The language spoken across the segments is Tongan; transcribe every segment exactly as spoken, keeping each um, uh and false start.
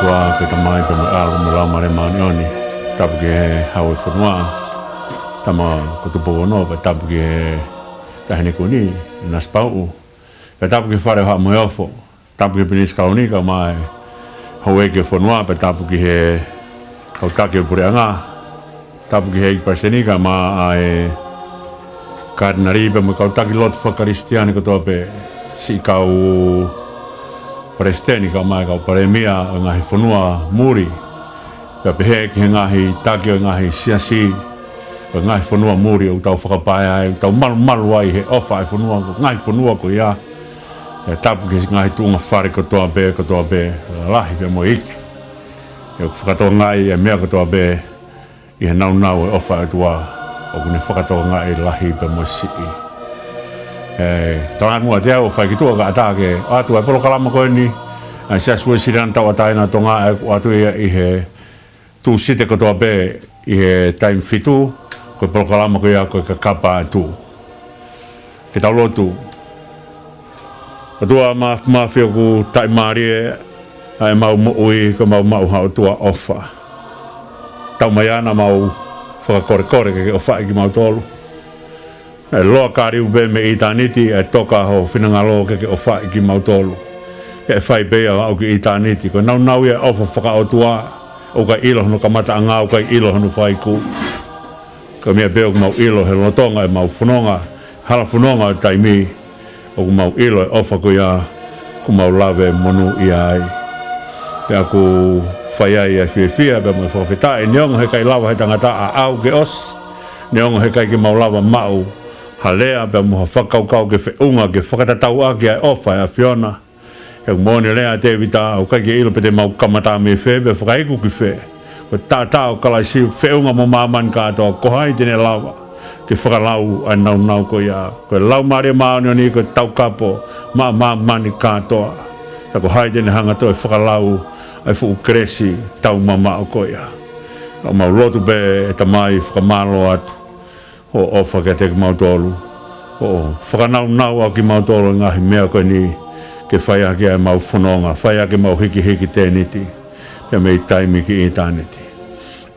ʻOtua, ko e Tamai pea mo e ʻAlo mo e Laumālie Māʻoniʻoni. Tapu ki he Hau ʻo e fonua, Tama ko Tupou Ono, pea tapu ki he Taʻahine Kuini, Nanasipauʻu. Pea tapu ki he Fale ʻo Haʻa Moheofo. Tapu ki he Pilinisi Kalauni kae ʻumaʻā e houʻeiki ʻo e fonua, pea tapu ki he kau taki ʻo e puleʻanga. Tapu ki he ʻEiki Palesiteni kae ʻumaʻā e Katinali pea mo e kau taki lotu fakakalisitiane kotoa pē, siʻi kau palesiteni kae ʻumaʻā e kau palēmia ʻo e ngaahi fonua muli. Pea pehē ki he ngaahi taki ʻo e ngaahi siasi ʻo e ngaahi fonua muli ʻoku tau fakapaea ai, ʻoku tau malumalu ai he ʻofa ʻa e fonua, ko e ngaahi fonua ko ia. Pea tapu ki he ngaahi tuʻunga fale kotoa pē, kotoa pē, lahi pea mo e iiki. ʻOku fakatokangaʻi e meʻa kotoa pē ʻi he naunau ʻo e ʻofa ʻa e ʻOtua, ʻoku ne fakatokangaʻi lahi pea mo e siʻi. ʻE, talaange muʻa ʻe au ʻo fai ki tuʻa kae ʻatā ke ʻoatu e polokalama ko eni ʻa e Siasi Uēsiliana Tauʻatāina ʻo Tonga, ʻe ʻoatu ia ʻi he Tūsite kotoa pē ʻi he taimi fitu, ko e polokalama ko ia ko e Kakapa ʻa e Tuʻi. Ke tau lotu. ʻOtua Māfimafi, ʻoku taʻimālie ʻa ʻemau moʻui, ko ʻemau maʻu ha ʻOtua ʻofa. Taumaiā naʻa mau fakakolekole ke ke ʻofaʻi kimautolu. Naʻe loa kāliu pē mei ʻitāniti ʻa e toka ho finangalo ke ke ʻofaʻi kimautolu. Pea ʻe fai pē ia ʻo aʻu ki ʻitāniti. Ko e naunau ia e ʻofa fakaʻotua, ʻoku ʻikai ʻilo hono kamataʻanga, ʻoku ʻikai ʻilo hono fakaiku. Ko e meʻa pē ʻoku mau ʻilo he lolotonga ʻemau fononga, hala fononga ʻo e taimi, ʻoku mau ʻilo e ʻofa ko ia, ʻoku mau lave monūʻia ai. Pea ʻoku fai ai e fiefia pea mo e fakafetaʻi, neongo he ʻikai lava he tangata ʻo aʻu ke ʻosi, neongo he ʻikai ke mau lava maʻu ha lea pea mo ha fakakaukau ke feʻunga ke fakatatau ʻaki ʻa e ʻofa ʻa e ʻAfiona. He ʻoku moʻoni e lea ʻa Tēvita, ʻoku ʻikai ke ʻilo pe te mau kamata mei fē, pe fakaiku ki fē. Ko e taʻataʻa ʻo Kalaisi ʻoku feʻunga mo māmani kātoa, ko hai te ne lava ke fakalau ʻa e naunau ko ia. Ko e Laumālie Māʻoniʻoni ko e taukapo maʻa māmani kātoa. Ka ko hai te ne hanga ʻo toe fakalau ʻa e fuʻu kelesi taumamaʻo ko ia. ʻOku mau lotu pē, ʻe Tamai, fakamālō atu hoʻo ʻofa kiate kimautolu, hoʻo fakanaunau ʻaki kimautolu he ngaahi meʻa ko eni, ke fai ʻaki ʻemau fononga, fai ʻaki ʻemau hikihiki tēniti, pea mei taimi ki ʻitāniti.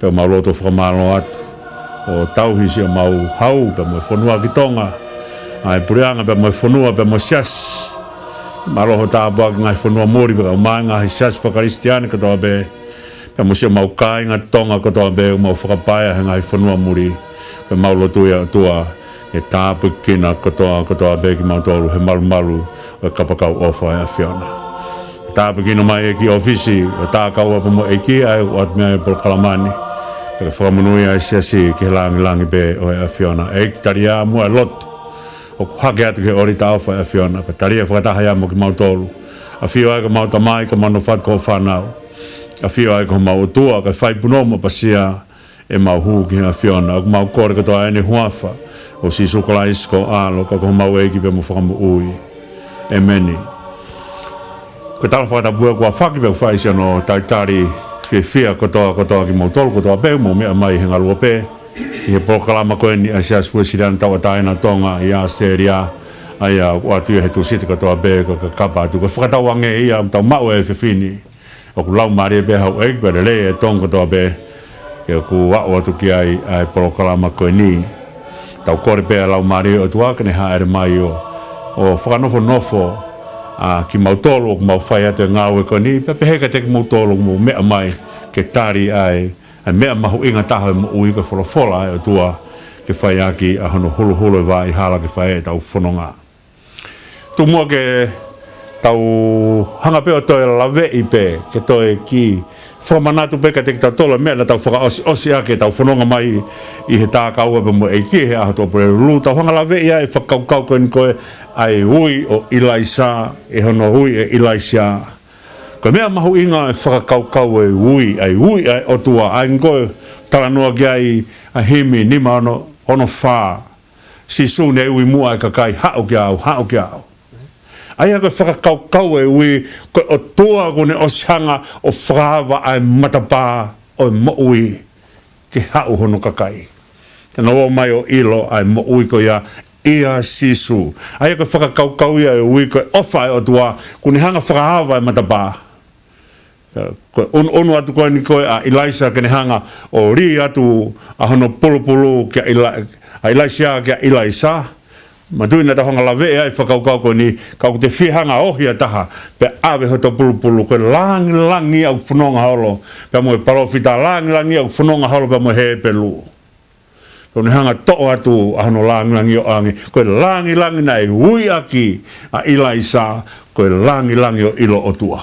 Pea mau lotu fakamālō atu, ʻo tauhi siʻomau hau, pea mo e fonua ki Tonga, ʻa e puleʻanga, pea mo e fonua, pea mo e siasi. Mālō hoʻo tāpuaki ki he ngaahi fonua muli, pea kae ʻumaʻā e ngaahi siasi fakakalisitiane kotoa pē, pea mo siʻomau kāinga Tonga kotoa pē ʻoku mau fakapaea he ngaahi fonua muli. Ko ʻemau lotu ia, ʻOtua, ke tāpuekina kotoa, kotoa pē kimautolu he malumalu ʻo e kapakau ʻofa ʻa e ʻAfiona. Tāpuekina mai e kiʻi ʻōfisi ʻo e takaua pea mo e ʻeiki ʻa ia ʻoku ʻoatu mei ai e polokalama ni. Pea ke fakamonūʻia ʻa e siasi ki he langilangi pē ʻo e ʻAfiona. ʻEiki, talia muʻa e lotu ʻoku hake atu ki he ʻōlita ʻofa ʻa e ʻAfiona. Pea talia fakataha ia mo kimautolu. ʻAfio ai ko homau Tamai, ka mau nofo atu ko hoʻo fānau. ʻAfio ai ko homau ʻOtua, kae fai punou mo ʻapasia ʻemau hū ki he ʻAfiona. ʻOku mau kole kotoa ʻi heʻene huafa, ʻo Sīsū Kalaisi ko ho ʻAlo, ka ko homau ʻEiki pea mo Fakamoʻui. ʻĒmeni. Ko e tala fakatapu ē kuo aofaki pea ʻoku fai siʻi hono talitali fiefia kotoa, kotoa kimoutolu kotoa pē ʻoku mou meʻa mai he ngaluope ʻi he polokalama ko eni ʻa e Siasi Uēsiliana Tauʻatāina ʻo Tonga ʻi ʻAositelēlia, ʻa ia ʻoku ʻoatu ia he Tūsite kotoa pē ko e Kakapa ʻa e Tuʻi. Ko e fakatauange ia ʻoku tau maʻu he efiafi ni, ʻoku laumālie pē houʻeiki pea lelei e Tonga kotoa pē, ke ʻoku aʻu atu ki ai ʻa e polokalama ko eni. Tau kole pē ʻa e Laumālie ʻo e ʻOtua ke ne hāʻele mai ʻo, ʻo fakanofonofo ʻa kimautolu ʻoku mau fai atu e ngāue ko eni, pea pehē kiate kimoutolu ʻoku mou meʻa mai ke tali ʻa e, ʻa e meʻa mahuʻinga taha ʻo e moʻui, ko e folofola ʻa e ʻOtua, ke fai ʻaki ʻa hono huluhulu e vaʻa hala ke fai ai ʻetau fononga. Tuku muʻa ke tau hanga pē ʻo toe laveʻi pē, ke toe kiʻi fakamanatu pē kiate kitautolu e meʻa naʻa tau fakaʻosiʻosi ʻaki ʻetau fononga mai ʻi he takaua pea mo e ʻEiki he ʻaho Tuʻapulelulu. Tau hanga ʻo laveʻi ʻa e fakakaukau ko eni ko e ʻa e ui ʻo ʻIlaisiā, ʻi hono ui ʻe ʻIlaisiā. Ko e meʻa mahuʻinga e fakakaukau e ui, ʻa e ui ʻa e ʻOtua, ʻa ia ko e talanoa ki ai ʻa e himi nima ono, ono fā. Sīsū, ne ui muʻa e kakai, haʻu kiate au, haʻu kiate au. ʻA ia ko e fakakaukau e ui, ko e ʻOtua kuo ne ʻosi hanga ʻo fakaava ʻa e matapā ʻo e moʻui ke haʻu hono kakai. Te nau ō mai ʻo ʻilo ʻa e moʻui ko ia ʻia Sīsū. ʻA ia ko e fakakaukau ia e ui, ko e ʻofa e ʻOtua, kuo ne hanga ʻo fakaava e matapā. Ko e ʻunuʻunu atu ko eni ko ē ʻa ʻIlaisa ke ne hanga ʻo lī atu ʻa hono pulupulu kia ʻIla-, ʻa ʻIlaisiā kia ʻIlaisa. Manatuʻi naʻa tau hanga laveʻi ai e fakakaukau ko eni, ka ʻoku te fie hanga ʻo ohi ʻa taha, pea ʻave hoto pulupulu, ko e langilangi ʻoku fononga holo pea mo e palōfita, langilangi ʻoku fononga holo pea mo e Hepelū. Pea ne hanga toʻo atu ʻa hono langilangi ʻo ʻange, ko e langilangi naʻe ui ʻaki ʻa ʻIlaisa, ko e langilangi ʻo e ʻilo ʻOtua.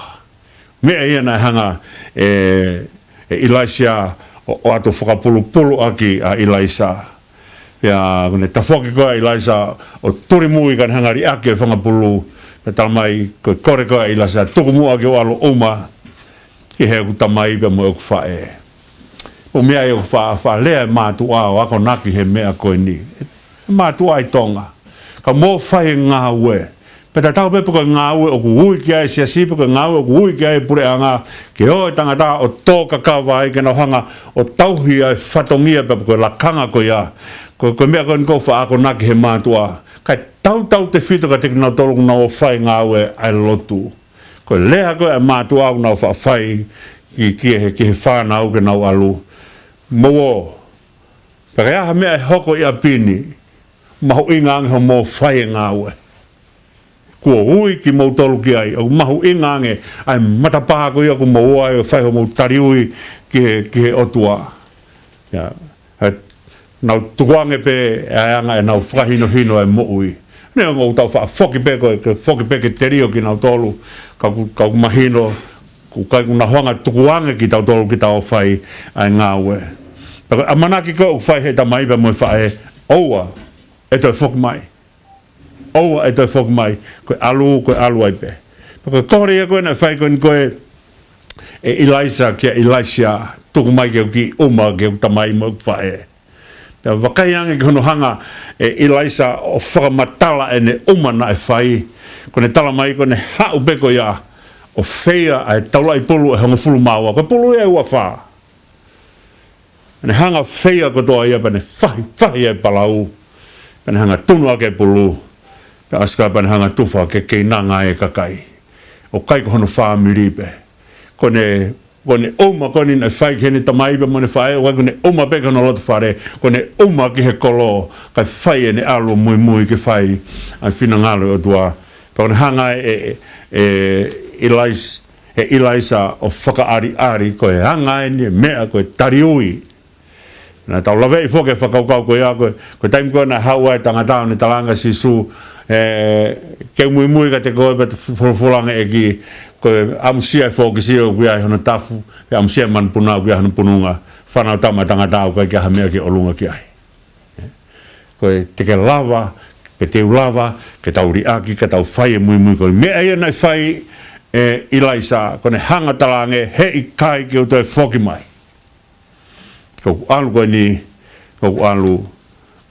Meʻa ia naʻe hanga ʻe, ʻe ʻIlaisiā ʻo, ʻo ʻoatu fakapulupulu ʻaki ʻa ʻIlaisa. Pea ko ʻene tafoki ko ē ʻa ʻIlaisa ʻo tulimui ka ne hanga liʻaki e fanga pulu, pea talamai ko e kole ko ē ʻa ʻIlaisa, tuku muʻa ke u ʻalu ʻo ʻuma ki heʻeku tamai pea mo ʻeku faʻē. Ko e meʻa ia ʻoku fa-, faʻa lea e mātuʻa ʻo akonaki he meʻa ko eni. Mātuʻa ʻi Tonga. Ka mou fai e ngāue. Pea tatau pē pe ko e ngāue ʻoku ui ki ai e siasi, pe ko e ngāue ʻoku ui ki ai e puleʻanga, ke ō e tangata ʻo tō kakava ai ke nau hanga ʻo tauhi ʻa e fatongia pea pe ko e lakanga ko ia. Ko, ko e meʻa ko eni ʻoku faʻa akonaki he mātuʻa. Kae tautautefito kiate kinautolu ʻoku nau ō ʻo fai e ngāue ʻa e lotu. Ko e lea ko ē ʻa e mātuʻa ʻoku nau faʻa fai ki, ki he, ki he fānau ke nau ʻalu. Mou ō. Pea ka ʻi ai ha meʻa ʻe hoko ʻi ʻapi ni, mahuʻinga ange hoʻomou fai e ngāue. Kuo ui kimoutolu ki ai, ʻoku mahuʻinga ange ʻa e matapā ko ia ʻoku mou ō ai ʻo fai hoʻomou taliui ki he, ki he ʻOtua. Ia, ʻa e, nau tukuange pē ʻa e anga ʻenau fakahinohino ʻa e moʻui. Neongo ʻoku tau faʻa foki pē ko e, ke foki pē ke telio kinautolu, ka ʻoku, ka ʻoku mahino, ʻoku ʻikai ke nau hanga ʻo tukuange kitautolu ke tau fai ʻa e ngāue. Pea ko e ʻamanaki ko ē ʻoku fai ʻe he tamai pea mo e faʻē, ʻoua ʻe toe foki mai. ʻOua ʻe toe foki mai, ko e ʻalu, ko e ʻalu ai pē. Pea ko e kole ia ko ē naʻe fai ko eni ko ē ʻe ʻIlaisa kia ʻIlaisiā, tuku mai ke u kiʻi ʻuma ki heʻeku tamai mo ʻeku faʻē. Pea vakai ange ki hono hanga ʻe ʻIlaisa ʻo fakamatala ʻene ʻuma naʻe fai, ko ʻene talamai ko ʻene haʻu pē ko ia ʻo feia ʻa e taulaʻi pulu ʻe hongofulu mā ua, ko e pulu ia ʻe ua fā. Pea ne hanga ʻo feia kotoa ia pea ne fahifahi ʻa e palau. Pea ne hanga ʻo tunu ʻaki e pulu. Pea ʻosi ko ia pea ne hanga ʻo tufa ke keinanga e kakai. ʻOku ʻikai ko hono fāmili pē. Ko ʻene, ko ʻene ʻuma ko eni naʻe fai ki heʻene tamai pea mo ʻene faʻē, ʻoku ʻikai ko ʻene ʻuma pē ki hono loto fale, ko ʻene ʻuma ki he kolo, kae fai ʻene ʻalu ʻo muimui ke fai ʻa e finangalo ʻo e ʻOtua. Pea ko ʻene hanga ʻe, ʻe, ʻe ʻIlais-, ʻe ʻIlaisa ʻo fakaʻaliʻali ko e anga eni e meʻa ko e taliui. Naʻa tau laveʻi foki e fakakaukau ko ia ko e, ko e taimi ko ē naʻe haʻu ai e tangata ʻo ne talaange kia Sīsū, ē, ke u muimui kiate koe pea folofola ange ʻEiki, ko e ʻamusia e fōkisi ʻoku ʻi ai hono tafu, pea ʻamusia e manupuna ʻoku ʻi ai hono pununga, Fānautama ʻa e tangata ʻoku ʻikai ke ʻi ai ha meʻa ke ʻolunga ki ai. Ko e te ke lava, ke te u lava, ke tau liʻaki, ke tau fai e muimui ko ē. Meʻa ia naʻe fai ʻe ʻIlaisa, ko ʻene hanga ʻo talaange, heʻikai ke u toe foki mai. Ko ʻeku ʻalu ko eni, ko ʻeku ʻalu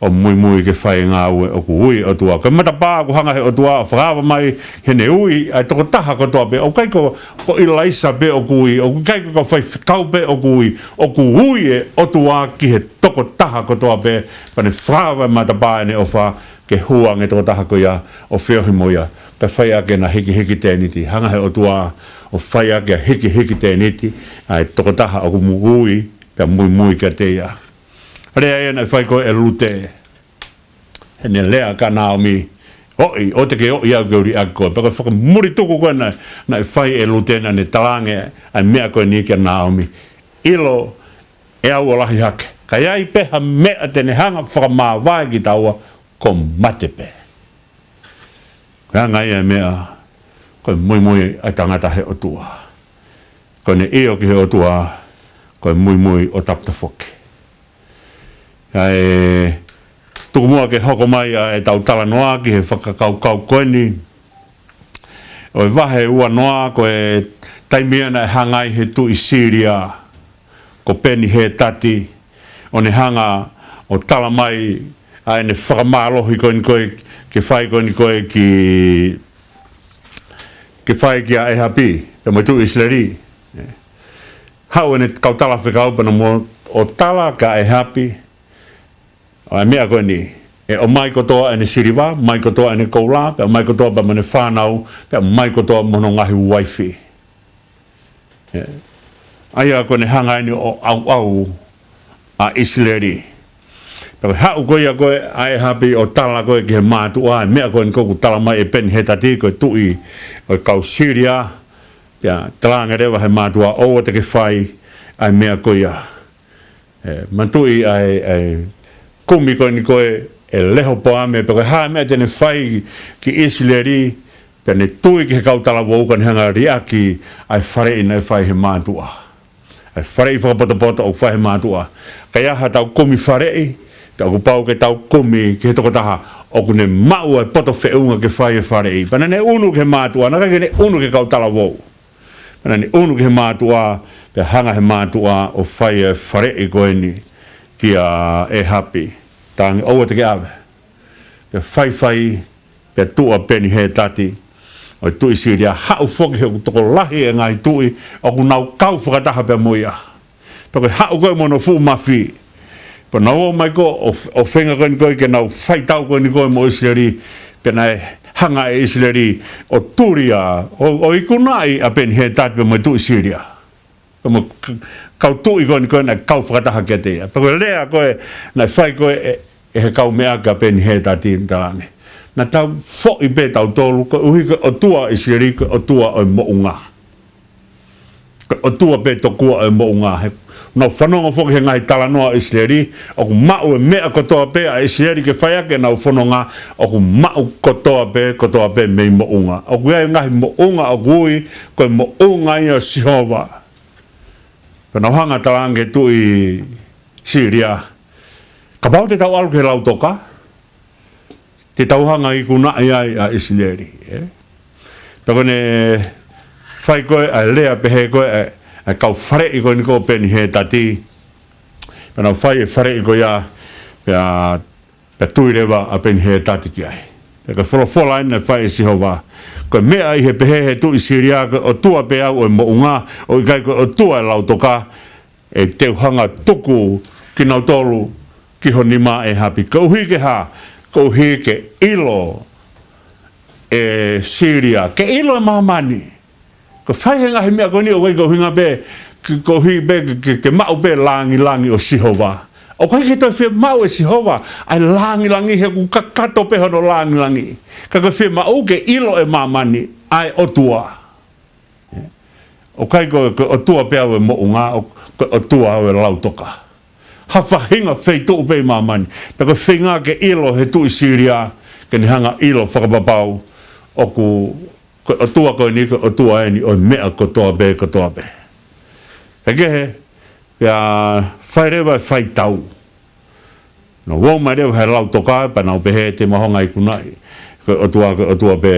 ʻo muimui ke fai e ngāue ʻoku ui ʻe he ʻOtua. Ko e matapā ʻoku hanga ʻe he ʻOtua ʻo fakaava mai heʻene ui ʻa e tokotaha kotoa pē. ʻOku ʻikai ko, ko ʻIlaisa pē ʻoku ui, ʻoku ʻikai ko e kau faifekau pē ʻoku ui, ʻoku ui ʻe he ʻOtua ki he tokotaha kotoa pē, pea ne fakaava e matapā ʻene ʻofa ke hū ange e tokotaha ko ia ʻo feohi mo ia, kae fai ʻaki ʻena hikihiki tēniti. Hanga ʻe he ʻOtua ʻo fai ʻaki ʻa e hikihiki tēniti ʻa e tokotaha ʻoku mou ui pea muimui kiate ia. Lea ia naʻe fai ko ē ʻe Lute. Heʻene lea kia Nāomi, ʻoʻi, ʻoua te ke ʻoʻi au ke u liʻaki koe. Pea ko e fakamulituku ko ē naʻe, naʻe fai ʻe Lute naʻa ne talaange ʻa e meʻa ko eni kia Nāomi. ʻIlo ʻe au ʻo lahi hake. Ka ʻi ai pē ha meʻa te ne hanga ʻo fakamāvae kitaua, ko e mate pē. Ko e anga ia e meʻa, ko e muimui ʻa e tangata he ʻOtua. Ko ʻene ʻio ki he ʻOtua, ko e muimui ʻo tapu tafoki. ʻA e tuku muʻa ke hoko mai ʻa ʻetau talanoa ki he fakakaukau ko eni. ʻO e vahe ua noa, ko e taimi ia naʻe hanga ai ʻe he tuʻi Sīlia, ko Peni Hētati, ʻo ne hanga ʻo talamai ʻa ʻene fakamālohi ko eni ko ē ke fai ko eni ko ē ki, ke fai kia ʻĒhapi, pea mo e tuʻi ʻIsileli. Haʻu ʻene kau talafekau pea nau ō ʻo tala kia ʻĒhapi ʻa e meʻa ko eni, ʻe ʻomai kotoa ʻene siliva, ʻomai kotoa ʻene koula, pea ʻomai kotoa pea mo ʻene fānau, pea ʻomai kotoa mo hono ngaahi uaifi. ʻA ia ko ʻene hanga eni ʻo ʻauʻau ʻa ʻIsileli. Pea ko e haʻu ko ia ko ē ʻa ʻĒhapi ʻo tala ko ē ki he mātuʻa, ʻa e meʻa ko eni ʻoku tala mai ʻe Peni-Hētati ko e tuʻi ʻo e kau Sīlia, pea talaange leva ʻe he mātuʻa, ʻoua te ke fai ʻa e meʻa ko ia. ʻE, manatuʻi ʻa e, ʻa e kumi ko eni ko ē ʻe Lehopoame, pe ko e hā e meʻa te ne fai ki ʻIsileli, pea ne tui ki he kau talavou ka ne hanga ʻo liʻaki ʻa e faleʻi naʻe fai ʻe he mātuʻa. ʻA e faleʻi fakapotopoto ʻoku fai ʻe he mātuʻa. Ka ʻi ai haʻatau kumi faleʻi, pea ʻoku pau ke tau kumi ki he tokotaha ʻoku ne maʻu ʻa e poto feʻunga ke fai e faleʻi. Pea naʻa ne ʻunu ki he mātuʻa, naʻe ʻikai ke ne ʻunu ki he kau talavou. Pea naʻa ne ʻunu ki he mātuʻa, pea hanga ʻe he mātuʻa ʻo fai e faleʻi ko eni kia ʻĒhapi. Talaange ʻoua te ke ʻave. Pea faifai, pea tuʻu ʻa Peni-Hētati ʻo e tuʻi Sīlia, haʻu foki he ʻoku tokolahi e ngaahi tuʻi ʻoku nau kau fakataha pea mo ia. Pea ko e haʻu ko ē mo hono fuʻu mafi. Pea nau ō mai ko ē ʻo, ʻo feinga ko eni ko ē ke nau faitau ko eni ko ē mo ʻIsileli, pea naʻe hanga ʻe ʻIsileli ʻo tuli ʻa, ʻo, ʻo ikunaʻi ʻa Peni-Hētati pea mo e tuʻi Sīlia. Pea mo e k-, kau tuʻi ko eni ko ē naʻe kau fakataha kiate ia. Pea ko e lea ko ē naʻe fai ko ē ʻe, ʻe he kau meʻa kia Peni-Hētati, talaange, naʻa tau foʻi pē tautolu, koeʻuhi ko e ʻOtua ʻo ʻIsileli ko e ʻOtua ʻo e moʻunga. Ko e ʻOtua pē tokua ʻo e moʻunga. He, nau fanongo foki he ngaahi talanoa ʻo ʻIsileli, ʻoku maʻu e meʻa kotoa pē ʻa ʻIsileli ke fai ʻaki ʻenau fononga, ʻoku maʻu kotoa pē, kotoa pē mei moʻunga. ʻOku ʻi ai e ngaahi moʻunga ʻoku ui ko e moʻunga ia ʻo Sihova. Pea nau hanga talaange ki he tuʻi Sīlia, kapau te tau ʻalu ki he lautoka, te tau hanga ʻo ikunaʻi ai ʻa ʻIsileli, ē? Pea ko ʻene fai ko ē ʻa e lea pehē ko ē ʻa e, ʻa e kau faleʻi ko eni ko Peni-Hētati. Pea nau fai e faleʻi ko ia, pea, pea tui leva ʻa Peni-Hētati ki ai. Pea ko e folofola eni naʻe fai ʻe Sihova. Ko e meʻa ʻi he pehē ʻe he tuʻi Sīlia, ko e ʻOtua pē au ʻo e moʻunga, ʻo ʻikai ko e ʻOtua ʻo e lautoka, ʻe te u hanga ʻo tuku kinautolu ki ho nima, ʻĒhapi. Koeʻuhi ke hā? Koeʻuhi ke ʻilo ʻe Sīlia, ke ʻilo ʻe māmani. Ko e fai he ngaahi meʻa ko eni ʻoku ʻikai ko e ʻuhinga pē, ke, koeʻuhi pē ke, ke, ke maʻu pē langilangi ʻo Sihova. ʻOku ʻikai ke toe fiemaʻu ʻe Sihova ʻa e langilangi, he ʻoku kakato pē hono langilangi. Ka ko e fiemaʻu ke ʻilo ʻe māmani ʻa e ʻOtua. ʻOku ʻikai ko e, ko e ʻOtua pē au ʻo e moʻunga, ʻo, ko e ʻOtua au ʻo e lautoka. Ha faʻahinga feituʻu pē ʻi māmani. Pea ko e feinga ke ʻilo ʻe he tuʻi Sīlia, ke ne hanga ʻo ʻilo fakapapau ʻoku, ko e ʻOtua ko eni, ko e ʻOtua eni ʻo e meʻa kotoa pē, kotoa pē. Pea kehe, pea fai leva e faitau. Nau ō mai leva he lautoka, pea nau pehē, te mau hanga ʻo ikunaʻi ko e ʻOtua, ko e ʻOtua pē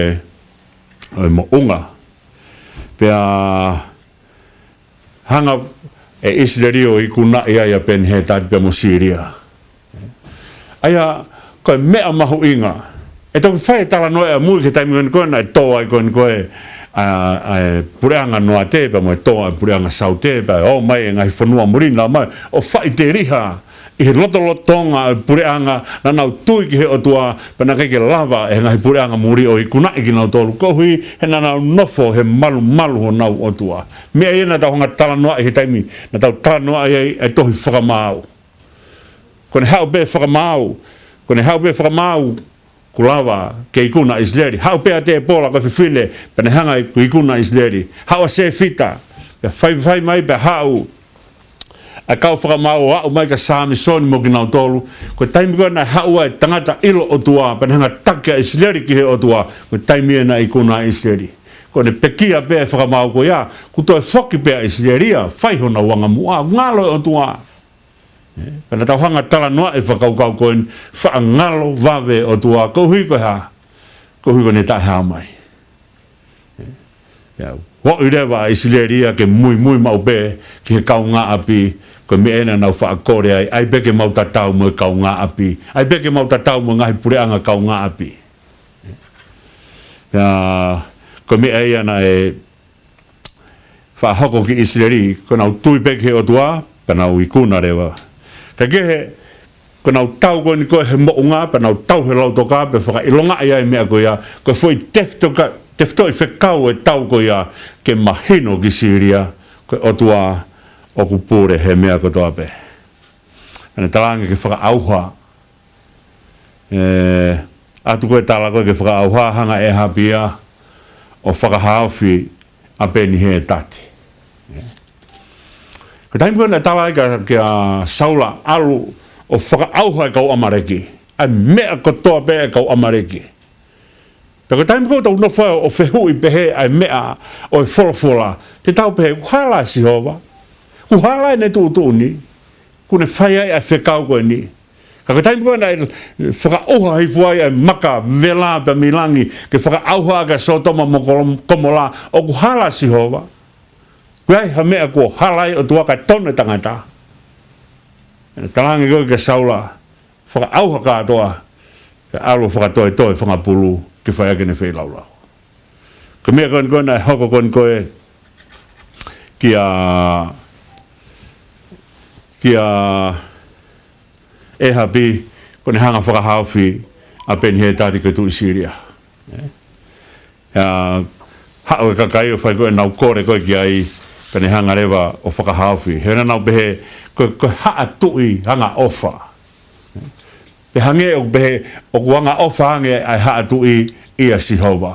ʻo e moʻunga. Pea hanga ʻe ʻIsileli ʻo ikunaʻi ai ʻa Peni-Hētati pea mo Sīlia. ʻA ia, ko e meʻa mahuʻinga. ʻE toki fai e talanoa ʻamui ki he taimi ko eni ko ē naʻe tō ai ko eni ko ē ʻa, ʻa e puleʻanga Noate, pea mo e tō ʻa e puleʻanga Saute, pea ō mai e ngaahi fonua muli, nau ō mai ʻo faʻiteliha ʻi he lotolotonga ʻo e puleʻanga, naʻa nau tui ki he ʻOtua, pea naʻe ʻikai ke lava ʻe he ngaahi puleʻanga muli ʻo ikunaʻi kinautolu, koeʻuhi he naʻa nau nofo he malumalu honau ʻOtua. Meʻa ia naʻa tau hanga ʻo talanoaʻi he taimi naʻa tau talanoaʻi ai e tohi Fakamaau. Ko ʻene haʻu pē Fakamaau, ko ʻene haʻu pē Fakamaau, kuo lava ke ikuna ʻa ʻIsileli. Haʻu pē ʻa Tēpola ko e fefine, pea ne hanga ʻo ikuna ʻa ʻIsileli. Haʻu ʻa Sefita, pea faifai mai, pea haʻu ʻa e kau Fakamaau ʻo aʻu mai kia Samisoni mo kinautolu. Ko e taimi ko ē naʻe haʻu ai e tangata ʻilo ʻOtua, pea ne hanga ʻo taki ʻa ʻIsileli ki he ʻOtua, ko e taimi ia naʻe ikuna ai ʻa ʻIsileli. Ko ʻene pekia pē ʻa e Fakamaau ko ia, kuo toe foki pē ʻa ʻIsileli ia ʻo fai honau angamuʻa, ngalo e ʻOtua. Ē, pea naʻa tau hanga ʻo talanoaʻi e fakakaukau ko eni, faʻa ngalo vave e ʻOtua, koeʻuhi ko e hā? Koeʻuhi ko ʻene taʻehāmai. Ē, ia, ʻoku ʻi leva ʻa ʻIsileli ia ke muimui maʻu pē ki he kaungāʻapi, ko e meʻa ia naʻa nau faʻa kole ai, ʻai pē ke mau tatau mo e kaungāʻapi, ʻai pē ke mau tatau mo e ngaahi puleʻanga kaungāʻapi. Ia, ko e meʻa ia naʻe faʻa hoko ki ʻIsileli, ko ʻenau tui pē ki he ʻOtua, pea nau ikuna leva. Kae kehe, ko ʻenau tau ko eni ko ē he moʻunga, pea nau tau he lautoka, pea fakaʻilongaʻi ai e meʻa ko ia, ko e foʻi tefitoʻi ka-, tefitoʻi fekau e tau ko ia ke mahino ki Sīlia, Ko e ʻOtua ʻoku pule he meʻa kotoa pē. Pea ne talaange ke fakaʻauha. ʻE, ʻatu ko e tala ko ē ke fakaʻauha, hanga ʻe ʻĒhapi ia ʻo fakahaofi ʻa Peni-hetati. Ko e taimi ko ē naʻe tala ai kia, kia Saula, ʻalu ʻo fakaʻauha e kau ʻAmaleki, ʻa e meʻa kotoa pē e kau ʻAmaleki. Pea ko e taimi ko ē ʻoku tau nofo ai ʻo fehuʻi pehē ʻa e meʻa ʻo e folofola, te tau pehē, kuo hala ʻa Sihova, kuo hala ʻene tuʻutuʻuni, kuo ne fai ai ʻa e fekau ko eni. Ka ko e taimi ko ē naʻe fakaʻauha hifo ai ʻa e maka vela pea mei langi ke fakaʻauha ʻaki ʻa Sōtoma mo Kolo-, Komola, ʻoku hala ʻa Sihova. Ko e hā ha meʻa kuo hala ai ʻOtua kae tonu e tangata? Pea ne talaange ko ē kia Saula, fakaʻauha kātoa, pea ʻalu ʻo fakatoetoe fanga pulu ke fai ʻaki ʻene feilaulau. Ko e meʻa ko eni ko ē naʻe hoko ko eni ko ē kia, kia ʻĒhapi, ko ʻene hanga ʻo fakahaofi ʻa Peni-hetati ko e tuʻi Sīlia. ʻE? ʻA, haʻu e kakai ʻo fai ko ē ʻenau kole ko ē ki ai, pea ne hanga leva ʻo fakahaofi. He naʻa nau pehē, ko, ko e haʻa tuʻi angaʻofa. Pea hangē ʻoku pehē, ʻoku angaʻofa ange ʻa e haʻa tuʻi ʻia Sihova.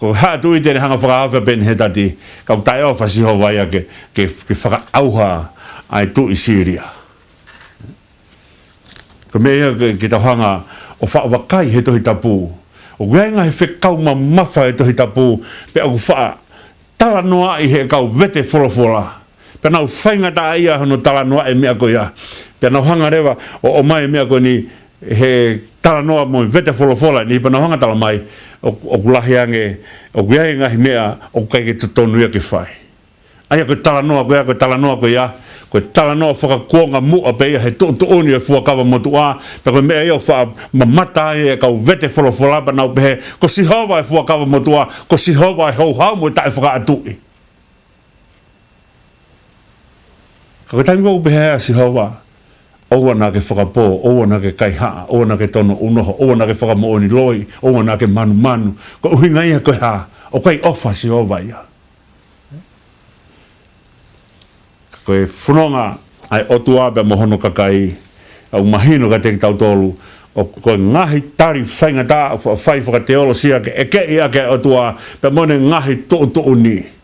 Ko e haʻa tuʻi te ne hanga ʻo fakahaofi ʻa Peni-hetati, ka ʻoku taʻeʻofa ʻa Sihova ia ke, ke, ke fakaʻauha ʻa e tuʻi Sīlia. Ko e meʻa ia ke, ke tau hanga ʻo faʻa vakai he Tohi Tapu. ʻOku ʻi ai e ngaahi fekau mamafa he Tohi Tapu, pea ʻoku faʻa talanoaʻi ʻe he kau vete folofola. Pea nau faingataʻaʻia hono talanoaʻi e meʻa ko ia. Pea nau hanga leva ʻo, ʻomai e meʻa ko eni he talanoa mo e vete folofola ni, pea nau hanga ʻo talamai, ʻo, ʻoku lahi ange, ʻoku ʻi ai e ngaahi meʻa ʻoku ʻikai ke totonu ia ke fai. ʻA ia ko e talanoa ko ia, ko e talanoa ko ia, ko e talanoa fakakuonga muʻa pē ia he tuʻutuʻuni e fuakava motuʻa, pea ko e meʻa ia ʻoku faʻa mamata ai e kau vete folofola pea nau pehē, ko Sihova e fuakava motuʻa, ko Sihova e houhau mo e taʻefakaʻatuʻi. Ka ko e taimi ko ē ʻoku pehē ai ʻa Sihova, ʻoua naʻa ke fakapō, ʻoua naʻa ke kaihaʻa, ʻoua naʻa ke tono ʻunoho, ʻoua naʻa ke fakamoʻoni loi, ʻoua naʻa ke manumanu, ko e ʻuhinga ia ko e hā? ʻOku ʻikai ʻofa ʻa Sihova ia. Ka ko e fononga ʻa e ʻOtua pea mo hono kakai, ʻoku mahino kiate kitautolu, ʻoku, ko e ngaahi tali faingataʻa ʻoku faʻa fai fakateolosia ke ʻekeʻi ʻaki e ʻOtua, pea mo ʻene ngaahi tuʻutuʻuni.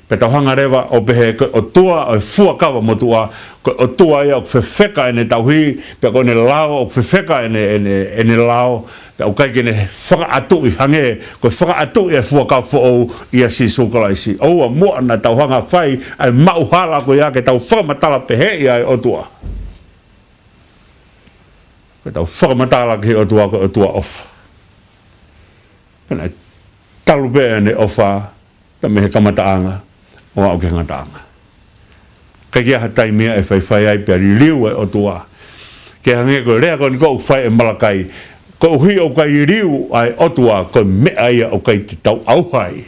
Pea tau hanga leva ʻo pehē ko e ʻOtua ʻo e fuakava motuʻa, ko e ʻOtua ia ʻoku fefeka ʻene tauhi, pea ko ʻene lao ʻoku fefeka ʻene, ʻene, ʻene lao, pea ʻoku ʻikai ke ne fakaʻatuʻi hangē ko e fakaʻatuʻi e fuakava foʻou ʻia Sīsū Kalaisi. ʻOua muʻa naʻa tau hanga ʻo fai ʻa e maʻuhala ko ia ke tau fakamatala pehē ʻa e ʻOtua. Ko ʻetau fakamatala ki he ʻOtua ko e ʻOtua ʻofa. Pea naʻe talu pē ʻene ʻofa, pea mei he kamataʻanga ʻo aʻu ki he ngataʻanga. ʻIkai ke ʻi ai ha taimi ia ʻe faifai ai pea liliu e ʻOtua. Ke hangē ko e lea ko eni ko ē ʻoku fai ʻe Malakai, koeʻuhi ʻoku ʻikai liliu ʻa e ʻOtua, ko e meʻa ia ʻoku ʻikai te tau ʻauha ai.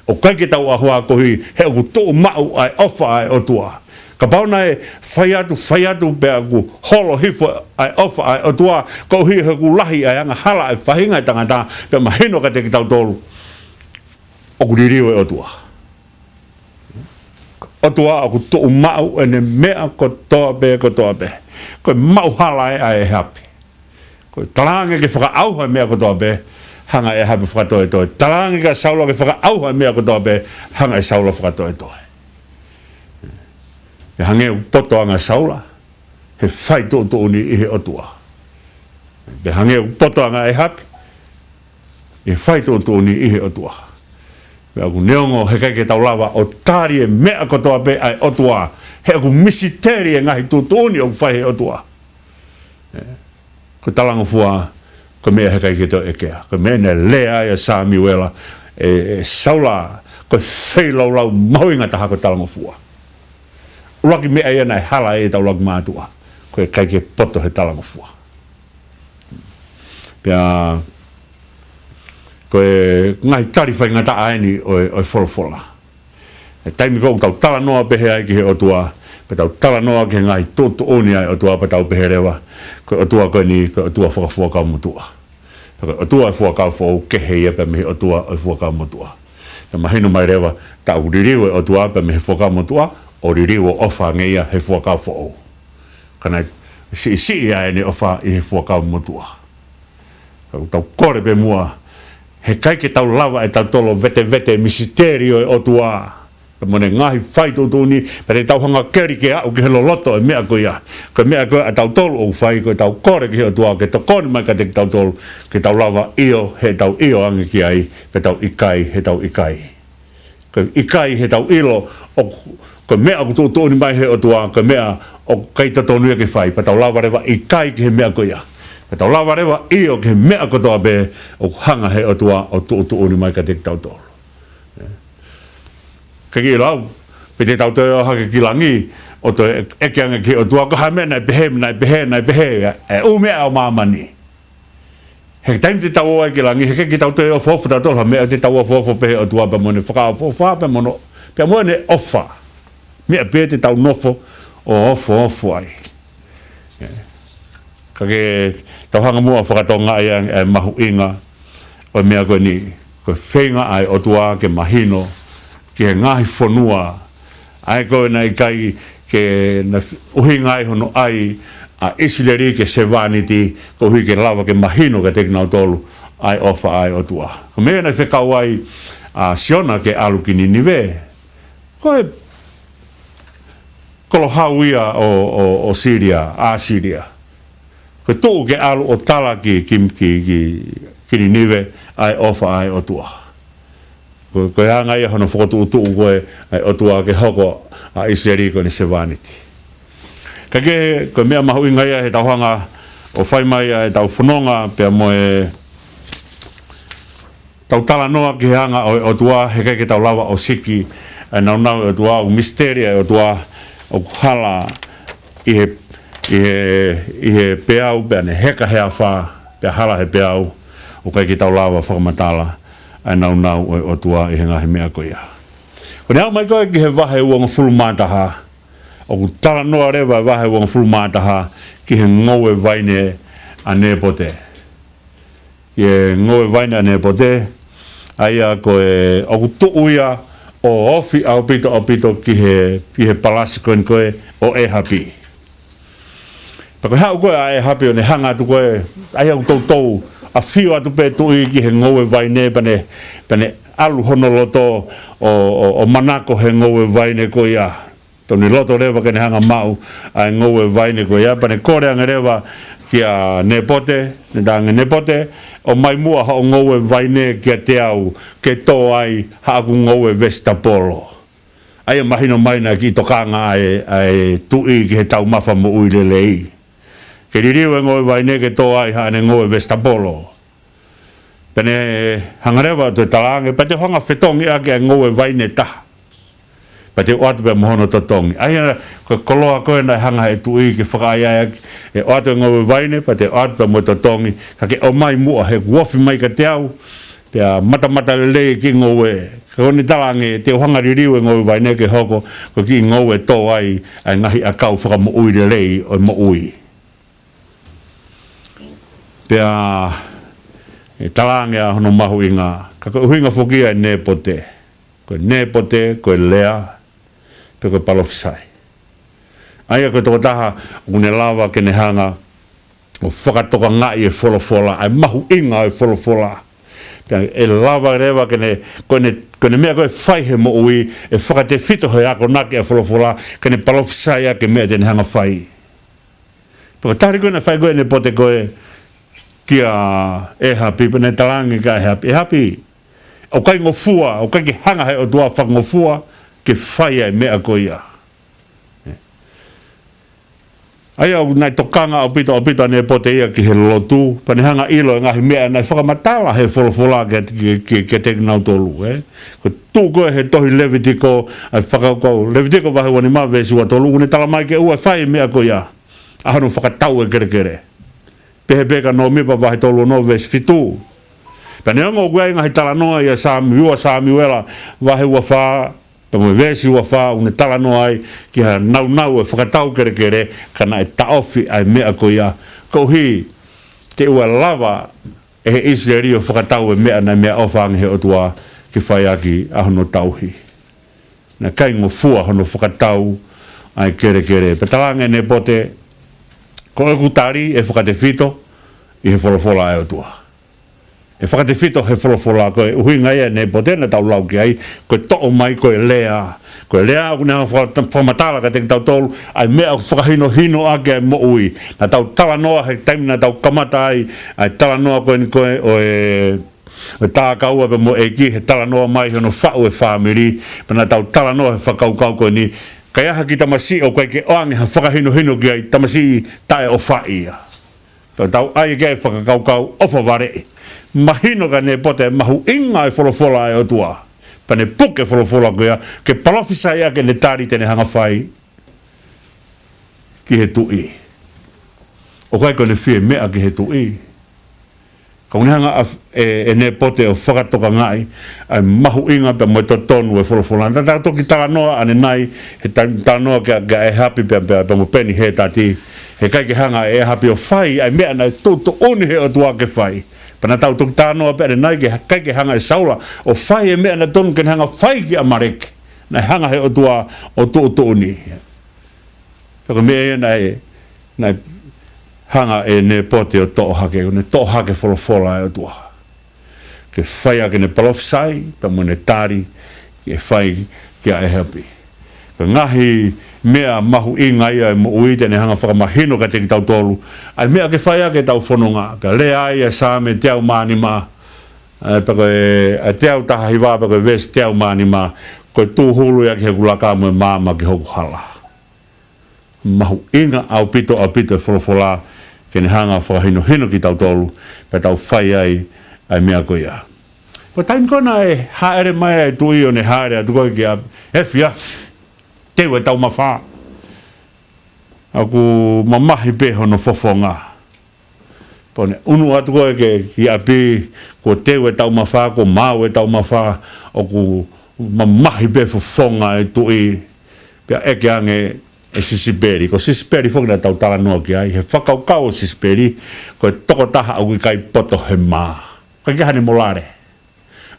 ʻOku ʻikai ke tau ʻauha koeʻuhi he ʻoku tuʻu maʻu ʻa e ʻofa ʻa e ʻOtua. Kapau naʻe fai atu, fai atu pea ʻoku holo hifo ʻa e ʻofa ʻa e ʻOtua, koeʻuhi he ʻoku lahi ʻa e angahala ʻa e faʻahinga ʻo e tangata, pea mahino kiate kitautolu ʻoku liliu e ʻOtua. ʻOtua ʻoku tuʻu maʻu ʻene meʻa kotoa pē, kotoa pē. Ko e maʻuhala ē ʻa ʻĒhapi. Ko e talaange ke fakaʻauha e meʻa kotoa pē, hanga ʻe ʻĒhapi ʻo fakatoetoe. Talaange kia Saula ke fakaʻauha e meʻa kotoa pē, hanga ʻe Saula ʻo fakatoetoe. Pea hangē ʻoku poto ange ʻa Saula he fai tuʻutuʻuni ʻi he ʻOtua. Pea hangē ʻoku poto ange ʻa ʻĒhapi he fai tuʻutuʻuni ʻi he ʻOtua. Pea ʻoku neongo he ʻikai ke tau lava ʻo tali e meʻa kotoa pē ʻa e ʻOtua, he ʻoku misiteli e ngaahi tuʻutuʻuni ʻoku fai ʻe he ʻOtua. Ko e talangofua, ko e meʻa he ʻikai ke toe ʻekea. Ko e meʻa naʻe lea ai ʻa Samiuela, ʻe, ʻe Saula, ko e feilaulau mahuʻinga taha ko e talangofua. ʻUluaki meʻa ia naʻe hala ai ʻetau ʻuluaki mātuʻa, ko e ʻikai ke poto he talangofua. Pea, ko e ngaahi tali faingataʻa eni ʻo e, ʻo e folofola. ʻI he taimi ko ē ʻoku tau talanoa pehē ai ki he ʻOtua, pea tau talanoa ki he ngaahi tuʻutuʻuni ʻa e ʻOtua pea tau pehē leva, ko e ʻOtua ko eni, ko e ʻOtua fakafuakava motuʻa. Pea ko e ʻOtua ʻo e fuakava foʻou kehe ia pea mei he ʻOtua ʻo e fuakava motuʻa. Pea mahino mai leva, tā ʻoku liliu e ʻOtua pē mei he Fuakava Motuʻa, ʻo liliu ʻo ʻofa ange ia he Fuakava Foʻou. Ka naʻe siʻisiʻi ʻa ʻene ʻofa ʻi he Fuakava Motuʻa. Ka ʻoku tau kole pē muʻa, heʻikai ke tau lava ʻe tautolu ʻo vetevete misiteli ʻo e ʻOtua, pea mo ʻene ngaahi fai tuʻutuʻuni, pea te tau hanga keli ke aʻu ki he loloto e meʻa ko ia. Ko e meʻa ko ia ʻa tautolu ʻoku fai, ko ʻetau kole ki he ʻOtua ke tokoni mai kiate kitautolu, ke tau lava ʻio heʻetau ʻio ange ki ai, pea tau ʻikai heʻetau ʻikai. Ko e ʻikai heʻetau ʻilo ʻoku, ko e meʻa ʻoku tuʻutuʻuni mai he ʻOtua, ko e meʻa ʻoku ʻikai totonu ia ke fai, pea tau lava leva ʻikai ki he meʻa ko ia. Pea tau lava leva ʻio ki he meʻa kotoa pē ʻoku hanga he ʻOtua ʻo tuʻutuʻuni mai kiate kitautolu. Ke ke ʻilo au, pe te tau toe ō hake ki langi, ʻo toe ʻeke ange ki he ʻOtua, ko e hā e meʻa naʻe pehē, naʻe pehē, naʻe pehē, ʻa e ʻū meʻa ʻo māmani. He taimi te tau ō ai ki langi, heʻikai ke tau toe ofoofo tautolu ha meʻa, te tau ofoofo pē he ʻOtua pea mo ʻene fakaʻofoʻofa, pea mo hono, pea mo ʻene ʻofa. Meʻa pē te tau nofo ʻo ofoofo ai. Ka ke tau hanga muʻa ʻo fakatokangaʻi ʻa e, ʻa e mahuʻinga ʻo e meʻa ko eni, ko e feinga ʻa e ʻOtua ke mahino ki he ngaahi fonua, ʻa ē ko ē naʻe ʻikai ke na f-, ʻuhinga ai hono ʻai ʻa ʻIsileli ke sevāniti, koeʻuhi ke lava ke mahino kiate kinautolu ʻa e ʻofa ʻa e ʻOtua. Ko e meʻa naʻe fekau ai ʻa Siona ke ʻalu ki Ninive, ko e kolo hau ia ʻo, ʻo, ʻo Silia, ʻAsilia. Ko e tuʻu ke ʻalu ʻo tala ki, ki, ki, ki, ki Ninive ʻa e ʻofa ʻa e ʻOtua. Ko, ko e anga ia hono fokotuʻutuʻu ko ē ʻa e ʻOtua ke hoko ʻa ʻIsileli ko ʻene sevāniti. Ka ke, ko e meʻa mahuʻinga ia heʻetau hanga ʻo fai mai ʻa ʻetau fononga pea mo e tau talanoa ki he anga ʻo e ʻOtua, heʻikai ke tau lava ʻo siki ʻa e nāunau ʻo e ʻOtua, ʻoku misiteli ʻa e ʻOtua, ʻoku hala ʻi he, ʻi he, ʻi he peau, pea ne heka he afā, pea hala he peau, ʻoku ʻikai ke tau lava fakamatala ʻa e nāunau ʻo e ʻOtua ʻi he ngaahi meʻa ko ia. Ko ʻene aʻu mai ko ē ki he vahe uangofulu mā taha, ʻoku talanoa leva e vahe uangofulu mā taha ki he ngoue vaine ʻa Nepote. Ki he ngoue vaine ʻa Nepote, ʻa ia ko e ʻoku tuʻu ia ʻo ofi ʻaupito ʻaupito ki he, ki he palasi ko eni ko ē ʻo ʻĒhapi. Pea ko e haʻu ko ē ʻa ʻĒhapi ʻo ne hanga atu ko ē, ʻa ia ʻoku toutou ʻafio atu pē tuʻi ki he ngoue vaine pea ne, pea ne ʻalu hono loto ʻo, ʻo, ʻo manako he ngoue vaine ko ia. Tau ne loto leva ke ne hanga maʻu ʻa e ngoue vaine ko ia, pea ne kole ange leva kia Nepote, ne talaange, Nepote, ʻomai muʻa hoʻo ngoue vaine kiate au, ke tō ai haʻaku ngoue vesitapolo. ʻA ia mahino mai naʻe kiʻi tokanga ʻa e, ʻa e tuʻi ki he taumafa moʻui lelei. Ke liliu e ngoue vaine ke tō ai haʻane ngoue vesitapolo. Pea ne hanga leva ʻo toe talaange, pea te u hanga fetongi ʻaki ʻa e ngoue vaine ʻe taha. Pea te u ʻoatu pea mo hono totongi. ʻA ia, ko e koloa ko ē naʻe hanga he tuʻi ke fakaʻaiʻai ʻaki, ʻe ʻoatu e ngoue vaine, pea te u ʻoatu pea mo e totongi, ka ke ʻomai muʻa he kuo ofi mai kiate au, pea matamata lelei e kiʻi ngoue. Ka ko ʻene talaange, te u hanga liliu e ngoue vaine ke hoko, ko e kiʻi ngoue ʻe tō ai ʻa e ngaahi ʻakau fakamoʻui lelei ʻo e moʻui. Pea ʻe talaange ʻa hono mahuʻinga, ka ko e ʻuhinga foki ia ʻa e Nepote. Ko e Nepote, ko e lea, pe ko e palofisai. ʻA ia ko e tokotaha ʻoku ne lava ke ne hanga ʻo fakatokangaʻi e folofola, ʻa e mahuʻinga ʻo e folofola. Pea ʻe lava leva ke ne, ko ʻene, ko ʻene meʻa ko ē ʻe fai he moʻui, ʻe fakatefito he akonaki ʻa e folofola, ke ne palofisai ʻaki e meʻa te ne hanga fai. Pea ko e tali ko ē naʻe fai ko ē ʻe Nepote ko ē kia ʻĒhapi, pea ne talaange kia ʻĒhapi, ʻĒhapi, ʻoku ʻikai ngofua, ʻoku ʻikai ke hanga he ʻOtua fakangofua ke fai ʻa e meʻa ko ia. ʻA ia ʻoku naʻe tokanga ʻaupito, ʻaupito ʻa Nepote ia ki he lotu, pea ne hanga ʻilo e ngaahi meʻa naʻe fakamatala he folofola kia, kia, kia, kiate kinautolu, ē. Ko e tuʻu ko ē he tohi Levitiko, ʻa e fakakaukau, Levitiko vahe ua nima veesi ua tolu, ʻoku ne talamai ke ʻoua ʻe fai e meʻa ko ia, ʻa hono fakatau e kelekele. Pehē pē kia Nōmipa vahe tolu ono veesi fitu. Pea neongo ʻoku ʻi ai e ngaahi talanoa ʻia Samiu-, ua Samiuela vahe ua fā, pea mo e veesi ua fā, ʻoku ne talanoa ai ki ha nāunau e fakatau kelekele, ka naʻe taʻofi ʻa e meʻa ko ia. Koeʻuhi, te ʻoua ʻe lava ʻe he ʻIsileli ʻo fakatau e meʻa naʻe meʻaʻofa ange he ʻOtua, ke fai ʻaki ʻa hono tauhi. Naʻe ʻikai ngofua hono fakatau ʻa e kelekele. Pea talaange ʻe Nēpote, ko ʻeku tali ʻe fakatefito ʻi he folofola ʻa e ʻOtua. ʻE fakatefito he folofola. Ko e ʻuhinga ia ʻa Nēpote naʻa tau lau ki ai, ko e toʻo mai ko e lea. Ko e lea ʻoku ne hanga faka-, fakamatala kiate kitautolu ʻa e meʻa ʻoku fakahinohino ʻaki ʻa e moʻui. Naʻa tau talanoa he taimi naʻa tau kamata ai ʻa e talanoa ko eni ko ē ʻo e ʻo e takaua pea mo e ʻEiki, he talanoa mai hono faʻu e fāmili, pea naʻa tau talanoa he fakakaukau ko eni, ka ʻi ai ha kiʻi tamasiʻi ʻoku ʻikai ke ʻoange ha fakahinohino ki ai, tamasiʻi taʻeʻofaʻi ia. Pea tau ʻai ki ai e fakakaukau ʻofa valeʻi. Mahino kia Nēpote e mahuʻinga e folofola ʻa e ʻOtua. Pea ne puke folofola ko ia, ke palōfisai ʻaki ʻene tali te ne hanga fai ki he tuʻi. ʻOku ʻikai ko ʻene fie meʻa ki he tuʻi. Ka ʻoku ne hanga ʻa, ʻe, ʻe Nēpote ʻo fakatokangaʻi ʻa e mahuʻinga pea mo e totonu e folofola. Naʻa tau toki talanoa ʻanenai, he ta-, talanoa kia, kia ʻĒhapi pea, pea, pea mo Peni Hētati. He ʻikai ke hanga ʻe ʻĒhapi ʻo fai ʻa e meʻa naʻe tuʻutuʻuni he ʻOtua ke fai. Pea naʻa tau toki talanoa pē ʻanenai ke ʻikai ke hanga ʻe Saula ʻo fai e meʻa naʻe tonu ke ne hanga fai ki ʻAmaleki. Naʻe hanga he ʻOtua ʻo tuʻutuʻuni. Pea ko e meʻa ia naʻe, naʻe hanga ʻe Nēpote ʻo toʻo hake, ʻo ne toʻo hake folofola ʻa e ʻOtua. Ke fai ʻaki ʻene palōfisai, pea mo ʻene tali, ke fai kia ʻĒhapi. Ko e ngaahi meʻa mahuʻinga ia e moʻui te ne hanga fakamahino kiate kitautolu. ʻA e meʻa ke fai ʻaki ʻetau fononga, ka lea ai ʻa e Saame teau mā nima, ʻa e pea ko e, ʻa e teau taha hiva pea ko e veesi teau mā nima, ko e tūhulu ia ki heʻeku laka mo e maama ki hoku hala. Mahuʻinga ʻaupito, ʻaupito e folofola ke ne hanga fakahinohino kitautolu, pea tau fai ai ʻa e meʻa ko ia. Ko e taimi ko ē naʻe hāʻele mai ai e tuʻi ʻo ne hāʻele atu ko ē ki ʻapi, efiafi, teu e taumafā. ʻOku mamahi pē hono fofonga. Pea ne ʻunu atu ko ē ki, ki ʻapi, kuo teu e taumafā, kuo maau e taumafā, ʻoku mamahi pē fofonga e tuʻi, pea ʻeke ange ʻe Sisipeli. Ko Sisipeli foki naʻa tau talanoa ki ai, he fakakaukau ʻo Sisipeli, ko e tokotaha ʻoku ʻikai poto he mā. ʻIkai ke ʻi ai haʻane molale.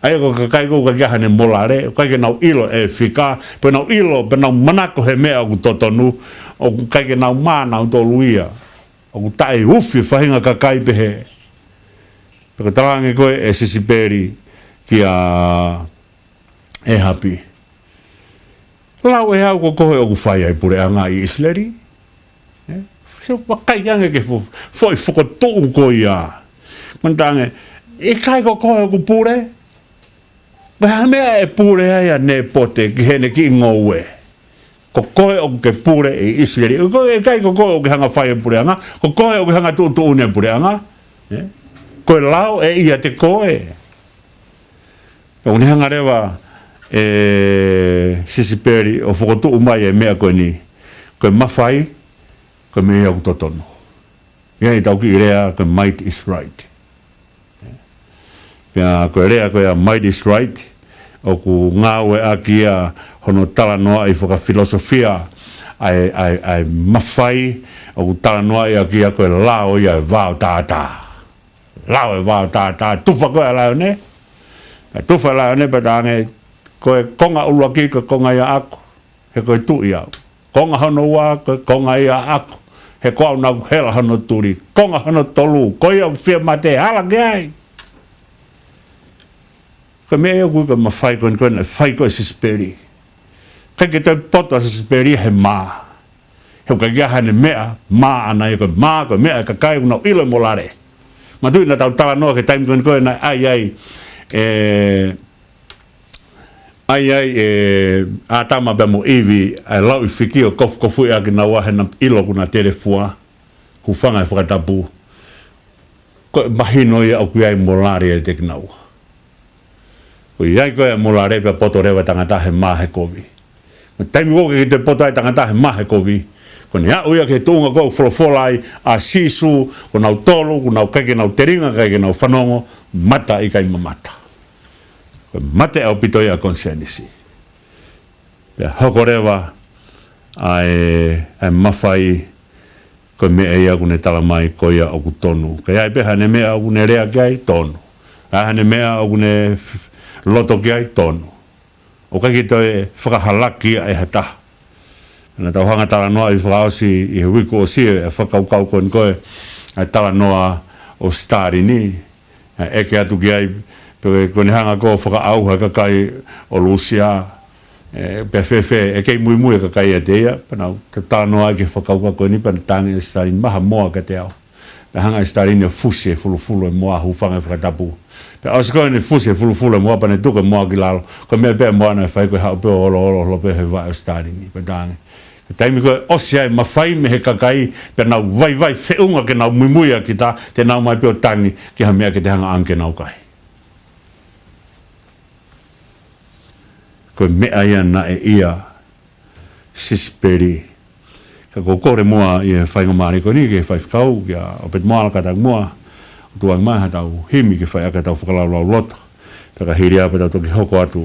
ʻA ia ko e kakai ko ē ʻoku ʻikai ke ʻi ai haʻane molale, ʻoku ʻikai ke nau ʻilo e fika, pe nau ʻilo, pe nau manako he meʻa ʻoku totonu, ʻoku ʻikai ke nau mā nautolu ia. ʻOku taʻeufi e faʻahinga kakai pehē. Pea ko e talaange ko ē ʻe Sisipeli kia ʻĒhapi. Lau ʻe au ko koe ʻoku fai ʻa e puleʻanga ʻi ʻIsileli. ʻE? Sio, vakai ange ki he fo-, foʻi fokotuʻu ko ia. Manatu ange, ʻikai ko koe ʻoku pule? Ko e hā e meʻa ʻe pule ai ʻa Nēpote ki heʻene kiʻi ngoue? Ko koe ʻoku ke pule ʻi ʻIsileli. Ko e ʻikai ko koe ʻoku ke hanga fai e puleʻanga. Ko koe ʻoku ke hanga tuʻutuʻuni e puleʻanga. ʻE? Ko e lao ʻe ʻiate koe. ʻOku ne hanga leva ʻe Sisipeli ʻo fokotuʻu mai e meʻa ko eni. Ko e mafai, ko e meʻa ia ʻoku totonu. ʻI ai ʻetau kiʻi lea ko e might is right. Pea ko e lea ko ia might is right, ʻoku ngāueʻaki ia hono talanoaʻi fakafilosofia ʻa e, ʻa e, ʻa e mafai, ʻoku talanoaʻi ʻaki ia ko e lao ia ʻo e vao tātā. Lao ʻo e vao tātā, tufa ko ē ʻa e laione. Pea tufa e laione pea talaange, ko e konga ʻuluaki, ko e konga ia ʻaʻaku, he ko e tuʻi au. Konga hono ua, ko e konga ia ʻaʻaku, he ko au naʻa ku hela hono tuli. Konga hono tolu, ko ia ʻoku fie mate, ala ki ai. Ko e meʻa ia ʻoku ʻikai ke mafai ko eni ko ē naʻe fai ko ē ʻe Sisipeli. ʻIkai ke toe poto ʻa Sisipeli he mā. He ʻoku ʻikai ke ʻi ai haʻane meʻa mā ʻaʻana ia, ko e mā, ko e meʻa ʻa e kakai ʻoku nau ʻilo e molale. Manatuʻi naʻa tau talanoa ki he taimi ko eni ko ē naʻe ʻai ai ʻe, ʻai ai ʻe ʻĀtama pea mo ʻIvi ʻa e lauʻi fiki ʻo kofukofuʻi ʻaki kinaua he naʻa nau ʻilo kuo nau telefua, hūfanga he fakatapu. Ko e mahino ia ʻoku ʻi ai e molale ʻiate kinaua. Ko e ʻi ai ko ē e molale pea poto leva e tangata he mā he kovi. Ko e taimi ko ē ʻoku ʻikai ke toe poto ai e tangata he mā he kovi, ko ʻene aʻu ia ki he tuʻunga ko ē ʻoku folofola ai ʻa Sīsū, ko nautolu, ko nau ʻikai ke nau telinga, ʻikai ke nau fanongo, mata ʻikai mamata. Ko e mate ʻaupito ia ʻa e konisēnisi. Pea hoko leva ʻa e, ʻa e mafai, ko e meʻa ia ʻoku ne tala mai ko ia ʻoku tonu. Ka ʻi ai pē haʻane meʻa ʻoku ne lea ki ai, tonu. ʻI ai haʻane meʻa ʻoku ne f-, loto ki ai, tonu. ʻOku ʻikai ke toe fakahalaki ia ʻe ha taha. Naʻa tau hanga talanoa ʻi he fakaʻosi ʻi he uike ʻosi ʻa e fakakaukau ko eni ko e, ʻa e talanoa ʻo Sitalini. ʻE ʻeke atu ki ai, pe ko ʻene hanga ko ē ʻo fakaʻauha e kakai ʻo Lūsia, ē, pea fēfē, ʻe kei muimui e kakai ʻiate ia, pea nau talanoa ai ki he fakakaukau ko eni, pea naʻe tangi ʻe Sitalini, maha moa kiate au. Pea hanga ʻe Sitalini ʻo fusi e fulufulu e moa, hūfanga he fakatapu. Pea ʻosi ko ē ʻene fusi e fulufulu e moa pea ne tuku e moa ki lalo. Ko e meʻa pē ʻa e moa naʻe fai ko e haʻu pē ʻo oloolo, oloolo pē he vaʻe ʻo Sitalini. Pea tangi. Ko e taimi ko ē ʻosi ai e mafai mei he kakai, pea nau vaivai feʻunga ke nau muimui ʻa kita, te nau ō mai pē ʻo tangi ki ha meʻa ke te hanga ange ke nau kai. Ko e meʻa ia naʻe ʻia Sisipeli. Ka ʻoku ou kole muʻa ʻi he faingamālie ko eni ki he faifekau, kia ʻOpeti Moala Katamoa, ʻo tuku mai ha tau himi ke fai ʻaki ha tau fakalaulauloto. Pea ka hili ia pea tau toki hoko atu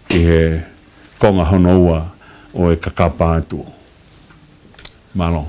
ki he konga hono ua ʻo e kakapa atu. Mālō.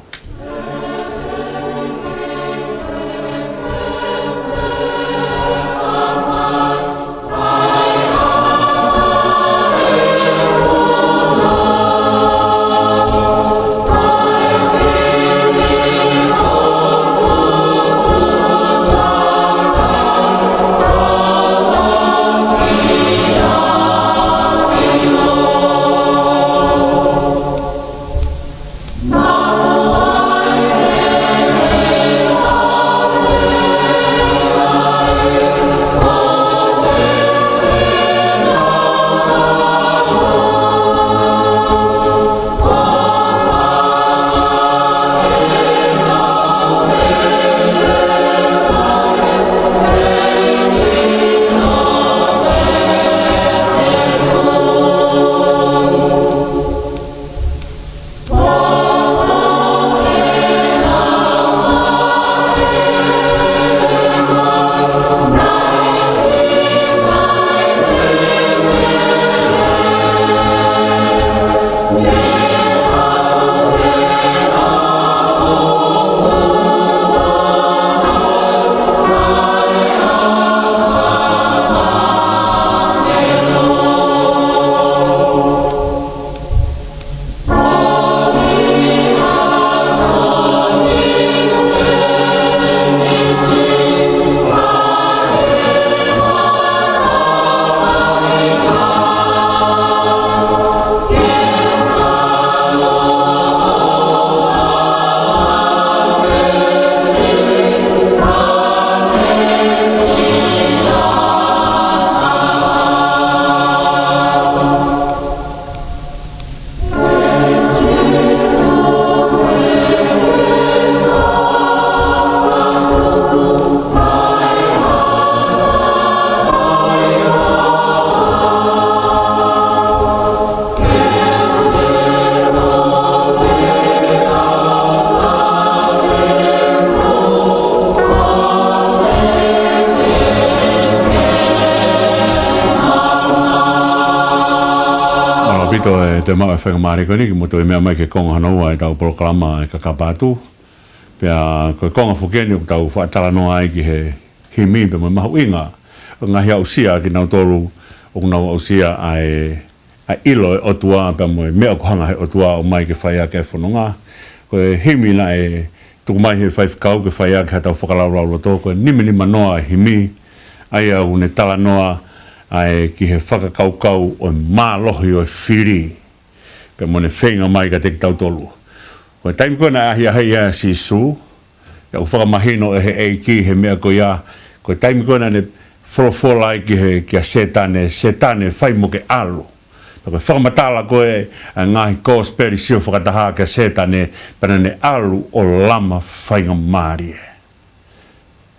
Mālō ʻaupito e te mau e faingamālie ko eni ke mou toe meʻa mai ki he konga hono ua e tau polokalama e kakapa atu. Pea ko e konga foki eni ʻoku tau faʻa talanoa ai ki he himi pea mo e mahuʻinga ʻo e ngaahi aʻusia kinautolu ʻoku nau aʻusia ʻa e, ʻa e ʻilo e ʻOtua pea mo e meʻa ʻoku hanga he ʻOtua ʻo ʻomai ke fai ʻaki e fononga. Ko e himi naʻe tuku mai he faifekau ke fai ʻaki ha tau fakalaulauloto, ko e nimanima noa e himi, ʻa ia ʻoku ne talanoa ai ki he fakakaukau ʻo e mālohi ʻo e fili. Pea mo ʻene feinga mai kiate kitautolu. Ko e taimi ko ē naʻe ʻahiʻahiʻi ai ʻa Sīsū, pea ʻoku fakamahino ʻe he ʻEiki he meʻa ko ia, ko e taimi ko ē naʻa ne folofola ai ki he, kia Sētane, Sētane fai mo ke ʻalu. Pea ko e fakamatala ko ē ʻa e ngaahi kosipeli sio fakataha kia Sētane, pea naʻa ne ʻalu ʻo lama faingamālie.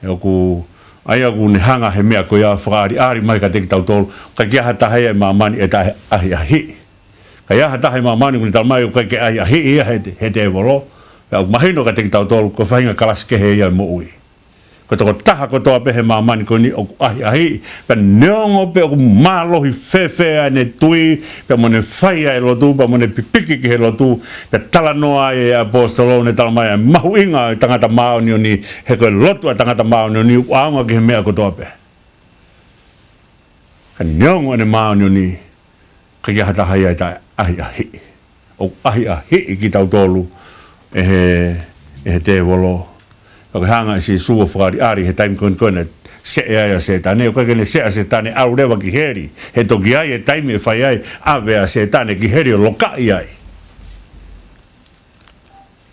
ʻE ʻoku, ʻa ia ʻoku ne hanga he meʻa ko ia fakaʻaliʻali mai kiate kitautolu, ʻikai ke ʻi ai ha taha ia ʻi māmani ʻe taʻeʻahiʻahiʻi. ʻIkai ha taha ʻi māmani ʻoku ne talamai ʻoku ʻikai ke ʻahiʻahiʻi ia he, he tēvolo. Pea ʻoku mahino kiate kitautolu, ko e faʻahinga kalasi kehe ia ʻo e moʻui. Ko e tokotaha kotoa pē he māmani ko eni ʻoku ʻahiʻahiʻi, pea neongo pe ʻoku mālohi fēfē ʻene tui, pea mo ʻene fai ʻa e lotu, pea mo ʻene pipiki ki he lotu, pea talanoa ai e ʻaposetolo ʻo ne talamai ʻa e mahuʻinga ʻo e tangata māʻoniʻoni, he ko e lotu ʻa e tangata māʻoniʻoni ʻoku ʻaonga ki he meʻa kotoa pē. Ka neongo ʻene māʻoniʻoni, ʻikai ke ʻi ai ha taha ia ʻe taʻeʻahiʻahiʻi. ʻOku ʻahiʻahiʻi kitautolu ʻe he, ʻe he tēvolo. Ka ko e hanga ʻe Sīsū ʻo fakaʻaliʻali he taimi ko eni ko ē naʻe seʻe ai ʻa Sētane, ʻoku ʻikai ke ne seʻe ʻa Sētane ʻalu leva ki heli. He toki ʻi ai e taimi ʻe fai ai ʻave ʻa Sētane ki heli ʻo lokaʻi ai.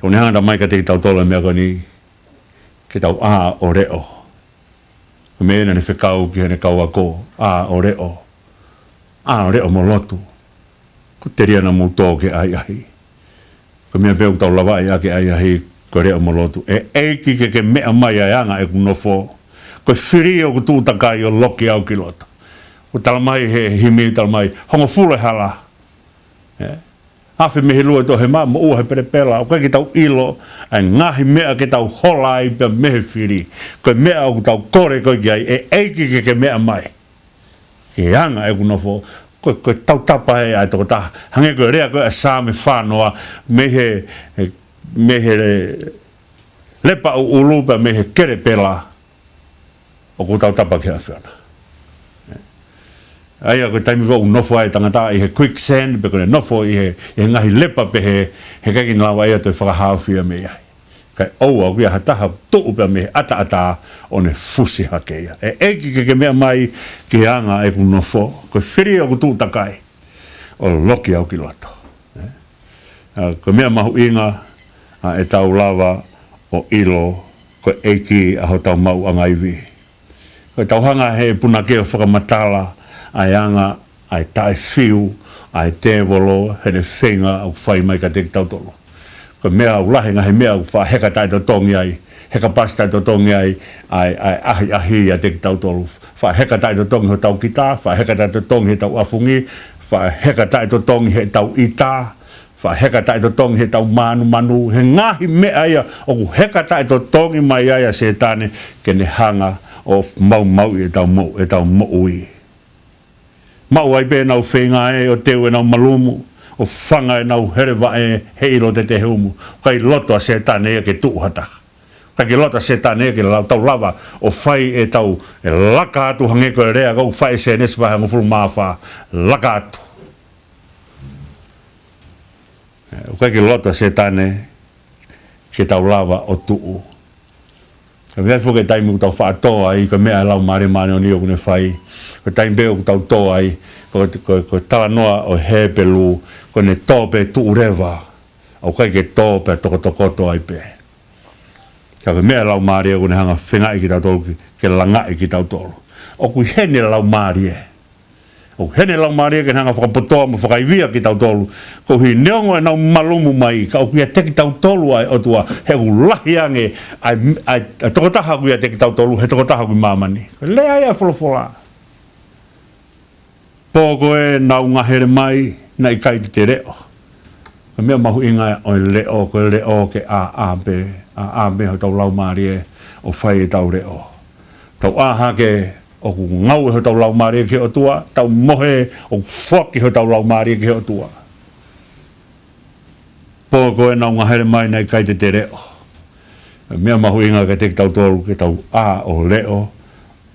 ʻOku ne hanga ʻo talamai kiate kitautolu e meʻa ko eni, ke tau ʻā ʻo leʻo. Ko e meʻa naʻa ne fekau ki heʻene kau ako, ʻā ʻo leʻo. ʻĀ ʻo leʻo mo lotu. Kuo telia naʻa mou tō ki he ʻahiʻahi. Ko e meʻa pē ʻoku tau lavaʻi ʻaki e ʻahiʻahi, ko e leʻo mo lotu. ʻE ʻEiki, ke ke meʻa mai ʻa e anga ʻeku nofo. Ko e fili ʻoku tuʻu takai ʻo loki au ki loto. ʻOku talamai he himi, talamai, hongofulu e hala. ʻE? Afe mei he lue toʻohema, moʻua he pelepela, ʻoku ʻikai ke tau ʻilo ʻa e ngaahi meʻa ke tau hola ai pea mei he fili. Ko e meʻa ʻoku tau kole ko ē ki ai, ʻe ʻEiki, ke ke meʻa mai ki he anga ʻeku nofo. Ko, ko e tautapa ē ʻa e tokotaha. Hangē ko e lea ko ē ʻa Saame fā noa, mei he, he, mei he le-, lepa ʻuʻulu pea mei he kelepela. ʻOku tautapa ki he ʻAfiona. ʻA ia ko e taimi ko ē ʻoku nofo ai e tangata ʻi he quicksand, pe ko ʻene nofo ʻi he, ʻi he ngaahi lepa pehē, heʻikai ke ne lava ia ʻo toe fakahaofi ia mei ai. Kae ʻoua ʻoku ʻi ai ha taha tuʻu pea mei he ʻataʻatā ʻo ne fusi hake ia. ʻE ʻEiki, ke ke meʻa mai ki he anga ʻeku nofo, ko e fili ʻoku tuʻu takai ʻo loki au ki loto. ʻE? ʻA, ko e meʻa mahuʻinga ʻa ʻetau lava ʻo ʻilo ko e ʻEiki ʻa hotau maʻuʻanga ivi. Ko ʻetau hanga he punake ʻo fakamatala ʻa e anga ʻa e taʻefiu ʻa e tēvolo heʻene feinga ʻoku fai mai kiate kitautolu. Ko e meʻa ʻoku lahi e ngaahi meʻa ʻoku faʻa heka taʻetotongi ai, heka pasi taʻetotongi ai ʻa e, ʻa e ʻahiʻahi ʻiate kitautolu. Faʻa heka taʻetotongi hotau kita, faʻa heka taʻetotongi heʻetau ʻafungi, faʻa heka taʻetotongi heʻetau ʻita, faʻa heka taʻetotongi heʻetau mānumanu, he ngaahi meʻa ia ʻoku heka taʻetotongi mai ai ʻa Sētane ke ne hanga ʻo maumauʻi ʻetau mo-, ʻetau moʻui. Maʻu ai pē ʻenau feinga ē ʻo teu ʻenau malumu, ʻo fanga ʻenau hele vaʻe he ʻilo tetehumu. ʻIkai loto ʻa Sētane ia ke tuʻu ha taha. ʻIkai ke loto ʻa Sētane ia ke lau-, tau lava ʻo fai ʻetau, ʻe laka atu hangē ko e lea ʻoku fai ʻe Sēnesi vahe hongofulu mā fā, laka atu. ʻE, ʻoku ʻikai ke loto ʻa Sētane ke tau lava ʻo tuʻu. Ka ʻi ai foki e taimi ʻoku tau faʻa tō ai, ko e meʻa ʻa e Laumālie Māʻoniʻoni ʻoku ne fai. Ko e taimi pē ʻoku tau tō ai, ko, ko, ko e talanoa ʻo Hepelū, ko ʻene tō pē tuʻu leva. ʻOku ʻikai ke tō pē tokotokoto ai pē. Ka ko e meʻa ʻa e Laumālie ʻoku ne hanga ʻo fengaʻi kitautolu ke, ke langaʻi kitautolu. ʻOku ʻi heni e Laumālie. ʻOku ʻi heni e Laumālie ke ne hanga ʻo fakapotoʻi mo fakaivia kitautolu. Koeʻuhi neongo ʻenau malumu mai, ka ʻoku ʻiate kitautolu ʻa e ʻOtua, he ʻoku lahi ange ʻa e, ʻa e, ʻa e tokotaha ʻoku ʻiate kitautolu, he tokotaha ʻoku ʻi māmani. Ko e lea ia ʻa e folofola. Pō ko ē naʻa ku ngahele mai, naʻe ʻikai te te leʻo. Ko e meʻa mahuʻinga ʻo e leʻo, ko e leʻo ke ʻāʻā pē, ʻāʻā pē hotau laumālie ʻo fai ʻetau leʻo. Tau ʻā hake ʻoku ngāue hotau laumālie ki he ʻOtua, tau mohe ʻoku foaki hotau laumālie ki he ʻOtua. Pō ko ē naʻa ku ngahele mai, naʻe ʻikai te te leʻo. Meʻa mahuʻinga kiate kitautolu ke tau ʻā ʻo leʻo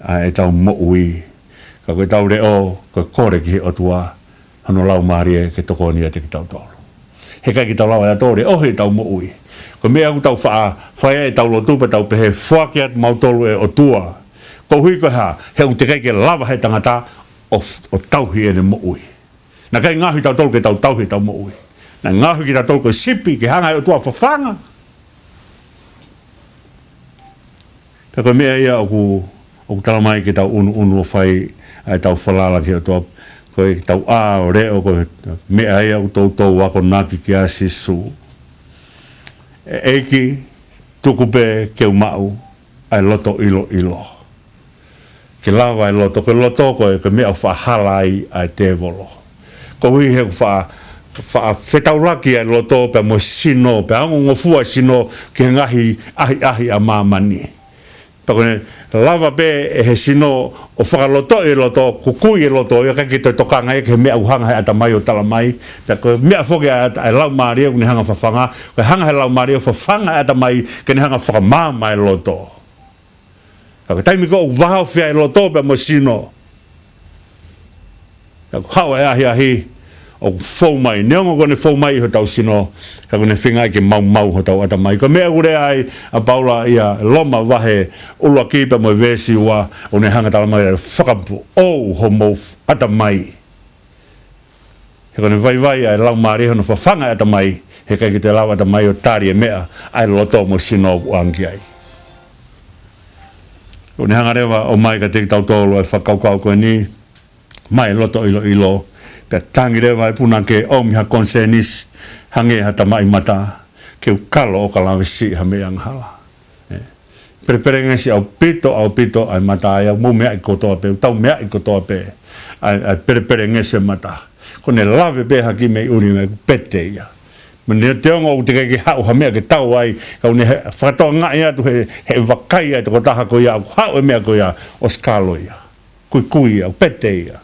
ʻa ʻetau moʻui. Ka ko ʻetau leʻo, ko e kole ki he ʻOtua, hono laumālie ke tokoni ʻiate kitautolu. Heʻikai ke tau lava ʻe tautolu ʻo leʻohi ʻetau moʻui. Ko e meʻa ʻoku tau faʻa fai ai ʻetau lotu pea tau pehē, foaki atu mautolu ʻe ʻOtua. Koeʻuhi ko e hā? He ʻoku teʻeki ai ke lava he tangata ʻo, ʻo tauhi ʻene moʻui. Naʻe ʻikai ngaohi kitautolu ke tau tauhi ʻetau moʻui. Naʻe ngaohi kitautolu ko e sipi ke hanga ʻe he ʻOtua ʻo fafanga. Pea ko e meʻa ia ʻoku, ʻoku talamai ke tau ʻunuʻunu ʻo fai ʻa ʻetau falala ki he ʻOtua. Ko ʻetau ʻā ʻo leʻo, ko e meʻa ia ʻoku toutou akonaki ki ai ʻa Sīsū. ʻE ʻEiki, tuku pē ke u maʻu ʻa e loto ʻiloʻilo. Ke lava e loto, ko e loto ko e, ko e meʻa ʻoku faʻa hala ai ʻa e tēvolo. Koeʻuhi he ʻoku faʻa, faʻa fetaulaki ʻa e loto pea mo e sino, pea ongongofua e sino ki he ngaahi ʻahiʻahi ʻa māmani. Pea ko ʻene lava pē ʻe he sino ʻo fakalotoʻi e loto, kukui e loto, ʻo ʻikai ke toe tokanga ia ki he meʻa ʻoku hanga he ʻatamai ʻo talamai. Pea ko e meʻa foki ʻa, ʻa e laumālie ʻoku ne hanga ʻo fafanga, ko e hanga he laumālie ʻo fafanga e ʻatamai ke ne hanga ʻo fakamaama e loto. Ka ko e taimi ko ē ʻoku vāofi ai e loto pea mo e sino, Ka ʻoku haʻu e ʻahiʻahi, ʻoku fou mai. Neongo ko ʻene fou mai ʻi hotau sino, ka ko ʻene feingaʻi ke maumau hotau ʻatamai. Ko e meʻa ʻoku lea ai ʻa Paula ʻia Loma vahe ʻuluaki pea mo e veesi ua, ʻoku ne hanga ʻo talamai, fakafoʻou homou ʻatamai. He ko ʻene vaivai ʻa e Laumālie hono fafanga e ʻatamai, he ʻikai ke toe lava ʻatamai ʻo tali e meʻa ʻa e loto mo e sino ʻoku ʻange ki ai. ʻOku ne hanga leva ʻo ʻomai kiate kitautolu e fakakaukau ko eni, mai loto ʻiloʻilo, pea tangi leva e punake ʻomi ha konisēnisi, hangē ha tamaʻi mata, ke u kalo ʻo ka lave siʻi ha meʻa angahala. ʻE, pelepelengesi ʻaupito, ʻaupito ʻa e mata ia, mou meaʻi kotoa pē, tau meaʻi kotoa pē ʻa e, ʻa e pelepelengesi e mata. Ko ʻene lave pē ha kiʻi meʻi ʻuli mei pete ia. Mo ʻene teongo ʻoku teʻeki ke haʻu ha meʻa ke tau ai, ka ʻoku ne he, fakatokangaʻi atu he, he vakai ʻa e tokotaha ko ia, ʻoku haʻu e meʻa ko ia, ʻosi kalo ia. Kuikui ia, ʻoku pete ia.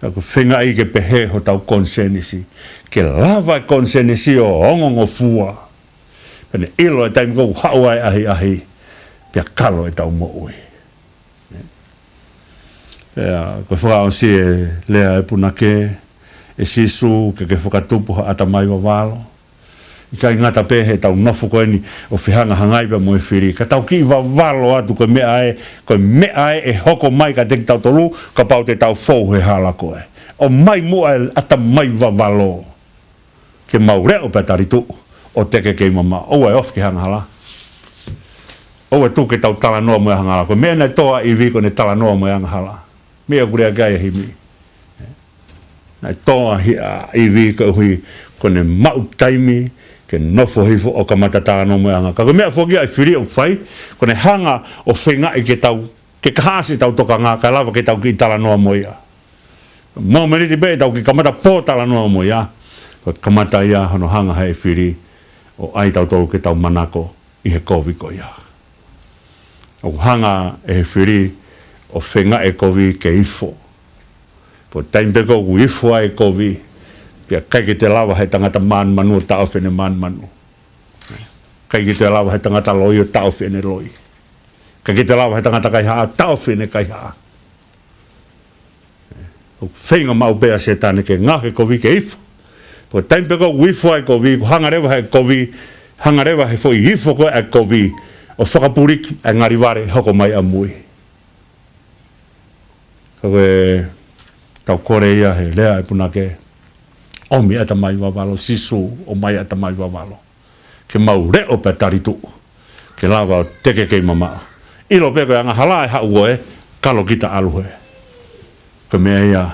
Ka ʻoku feingaʻi ke pehē hotau konisēnisi, ke lava e konisēnisi ʻo ongongofua. Pea ne ʻilo e taimi ko ē ʻoku haʻu ai e ʻahiʻahi, pea kalo ʻetau moʻui. Pea ko e fakaʻosi e lea e punake, ʻe Sīsū, ke ke fakatupu ha ʻatamai vavalo. ʻIkai ngata pē heʻetau nofo ko eni ʻo fehangahangai pea mo e fili, ka tau kiʻi vavalo atu ko e meʻa ē, ko e meʻa ē ʻe hoko mai kiate kitautolu, kapau te tau fou he hala ko ē. ʻOmai muʻa e ʻatamai vavalo. Ke mau leʻo pea tali tuʻu, ʻo teke kei mamaʻo. ʻOua ʻe ofi ki he angahala. ʻOua ʻe tuku ke tau talanoa mo e angahala. Ko e meʻa naʻe tō ai ʻa ʻIvi ko ʻene talanoa mo e angahala. Meʻa ʻoku lea ki ai e himi. Naʻe tō ai ʻa ʻIvi koeʻuhi ko ʻene maʻu taimi ke nofo hifo ʻo kamata talanoa mo e angahala. Ka ko e meʻa foki ʻa e fili ʻoku fai, ko ʻene hanga ʻo feingaʻi ke tau, ke kahaʻasi ʻetau tokanga, kae lava ke tau kiʻi talanoa mo ia. Mōmeniti pē ʻetau kiʻi kamata pōtalanoa mo ia, ko e kamata ia hono hanga ʻe he fili ʻo ʻai kitautolu ke tau manako ʻi he kovi ko ia. ʻOku hanga ʻe he fili ʻo feingaʻi e kovi ke ifo. Pea ko e taimi pē ko ē ʻoku ifo ai e kovi, pea ʻikai ke toe lava ʻe he tangata mānumanu ʻo taʻofi ʻene mānumanu. ʻIkai ke toe lava ʻe he tangata loi ʻo taʻofi ʻene loi. ʻIkai ke toe lava ʻe he tangata kaihaʻa ʻo taʻofi ʻene kaihaʻa. ʻOku feinga maʻu pē ʻa Sētane ke ngaohi e kovi ke ifo. Pea ko e taimi pē ko ē ʻoku ifo ai e kovi, ʻoku hanga leva ʻe he kovi, hanga leva ʻe he foʻi ifo ko ē ʻa e kovi ʻo fakapuliki ʻa e ngali vale ʻe hoko mai ʻamui. Ka ko e tau kole ia he lea e punake, ʻomi ʻatamai vavalo, Sīsū, ʻomai ʻatamai vavalo. Ke mau leʻo pea tali tuʻu, ke lava ʻo teke kei mamaʻo. ʻIlo pē ko e angahala ʻe haʻu ko ē, kalo kita ʻalu hē. Ko e meʻa ia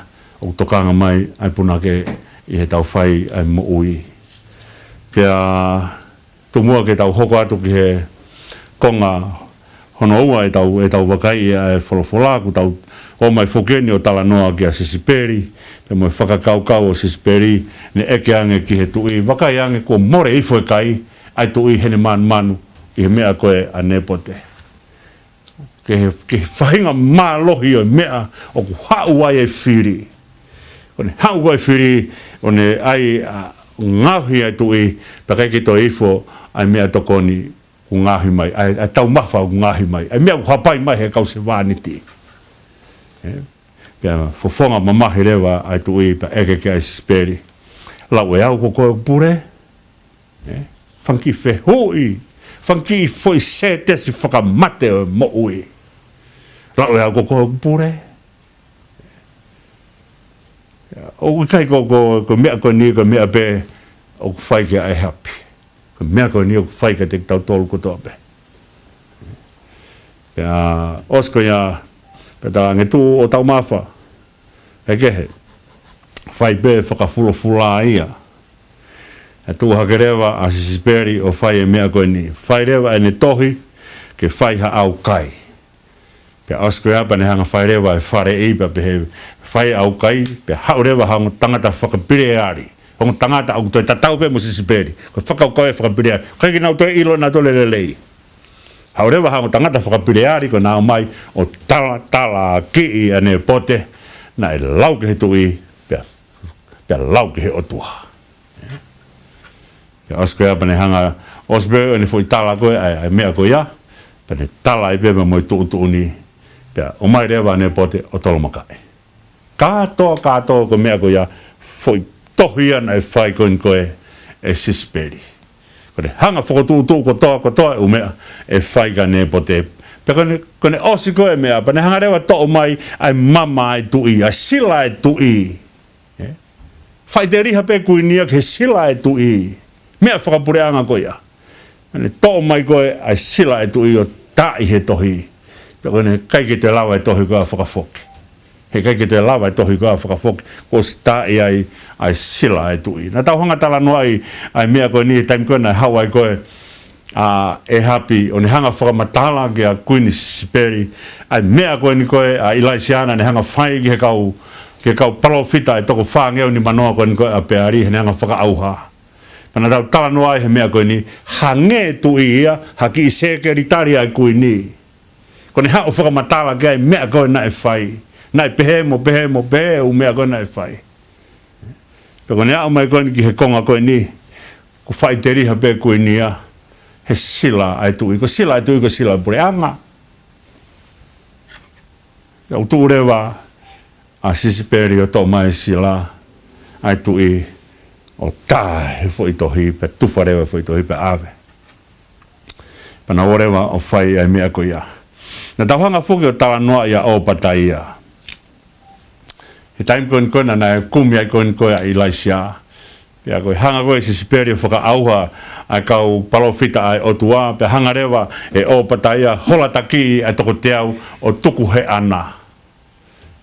ʻoku tokanga mai ai e punake ʻi heʻetau fai ʻa e moʻui. Pea tomuʻa ke tau hoko atu ki he konga hono ua ʻetau, ʻetau vakai ʻa e folofola, ʻoku tau ō mai foki eni ʻo talanoa kia Sisipeli, pea mo e fakakaukau ʻo Sisipeli, ne ʻeke ange ki he tuʻi, vakai ange kuo mole ifo e kai ʻa e tuʻi heʻene mānumanu ʻi he meʻa ko ē ʻa Nēpote. Ki he, ki he faʻahinga mālohi ʻo e meʻa ʻoku haʻu ai e fili. ʻO ne haʻu ko ē e fili, ʻo ne ʻai ʻa, ngaohi ʻa e tuʻi, pea ʻikai ke toe ifo ʻa e meʻatokoni ʻoku ngaohi mai, ʻa e, ʻa e taumafa ʻoku ngaohi mai, ʻa e meʻa ʻoku hapai mai ʻe he kau sevāniti. ʻE, pea fofonga mamahi leva ʻa e tuʻi pea ʻeke kia Sisipeli. Lau ʻe au ko koe ʻoku pule? ʻE, fanga kiʻi fehuʻi, fanga kiʻi foʻi sētesi fakamate ʻo e moʻui. Lau ʻe au ko koe ʻoku pule? ʻOku ʻikai ko, ko, ko e meʻa ko eni, ko e meʻa pē ʻoku fai kia ʻĒhapi. Ko e meʻa ko eni ʻoku fai kiate kitautolu kotoa pē. Pea ʻosi ko ia, pea tala ange tuʻu ʻo taumafa. ʻE kehe. Fai pē fakafulofula ia. ʻE tuʻu hake leva ʻa Sisipeli ʻo fai e meʻa ko eni. Fai leva ʻene tohi, ke fai ha ʻaukai. Pea ʻosi ko ia pea ne hanga fai leva e faleʻi pea pehē, fai ʻaukai, pea haʻu leva ha ongo tangata fakapileali. Ongo tangata ʻoku toe tatau pē mo Sisipeli. Ko e fakakaukau e fakapileali. ʻIkai ke nau toe ʻilo ʻenautolu e lelei. Haʻu leva ha ongo tangata fakapileali ko ʻenau ō mai ʻo tala, talakiʻi ʻa Nēpote, naʻe lau ki he tuʻi, pea, pea lau ki he ʻOtua. Pea ʻosi ko ia pea ne hanga, ʻosi pē ʻene foʻi tala ko ē, ʻa e, ʻa e meʻa ko ia, pea ne tala ai pē mo e tuʻutuʻuni, pea ō mai leva ʻa Nēpote ʻo tolomakaʻi. Kātoa, kātoa ko e meʻa ko ia, foʻi tohi ia naʻe fai ko eni ko ē ʻe Sisipeli. Ko ʻene hanga ʻo fokotuʻutuʻu kotoa, kotoa e ʻū meʻa ʻe fai kia Nēpote. Pea ko ʻene, ko ʻene ʻosi ko ē e meʻa, pea ne hanga leva ʻo toʻo mai ʻa e mama ʻa e tuʻi, ʻa e sila ʻa e tuʻi. ʻE? Faʻiteliha pē kuini ia ki he sila ʻa e tuʻi. Meʻa fakapuleʻanga ko ia. Pea ne toʻo mai ko ē ʻa e sila ʻa e tuʻi ʻo taaʻi he tohi. Pea ko ʻene ʻikai ke toe lava e tohi ko ia ʻo fakafoki. He ʻikai ke toe lava e tohi ko ia ʻo fakafoki, kuo ʻosi taaʻi ai ʻa e sila ʻa e tuʻi. Naʻa tau hanga ʻo talanoaʻi ʻa e meʻa ko eni he taimi ko ē naʻe haʻu ai ko ē ʻa ʻĒhapi, ʻo ne hanga ʻo fakamatala kia Kuini Sisipeli ʻa e meʻa ko eni ko ē ʻa ʻIlaisiā naʻa ne hanga ʻo fai ki he kau, ki he kau palōfita ʻe toko fāngeau nimanoa ko eni ko ē ʻa Peali, he ne hanga ʻo fakaʻauha. Pea naʻa tau talanoa ai he meʻa ko eni, hangē e tuʻi ia ha kiʻi sekelitali ʻa e kuini. Ko ʻene haʻu ʻo fakamatala ki ai e meʻa ko ē naʻe fai. Naʻe pehē mo pehē mo pehē e ʻū meʻa ko ē naʻe fai. Pea ko ʻene aʻu mai ko eni ki he konga ko eni, kuo faʻiteliha pē kuini ia he sila ʻa e tuʻi. Ko e sila ʻa e tuʻi ko e sila puleʻanga. Pea ʻoku tuʻu leva ʻa Sisipeli ʻo toʻo mai e sila ʻa e tuʻi ʻo tā he foʻi tohi, pea tufa leva e foʻi tohi pea ʻave. Pea naʻa nau ō leva ʻo fai ʻa e meʻa ko ia. Naʻa tau hanga foki ʻo talanoaʻi ʻa ʻŌpataia. He taimi ko eni ko ē naʻa ne kumi ai ko eni ko ē ʻa ʻIlaisiā. Pea ko e hanga ko ē ʻe Sisipeli ʻo fakaʻauha ʻa e kau palōfita ʻa e ʻOtua, pea hanga leva ʻe ʻŌpataia ʻo hola taki ʻa e toko teau ʻo tuku he ʻana.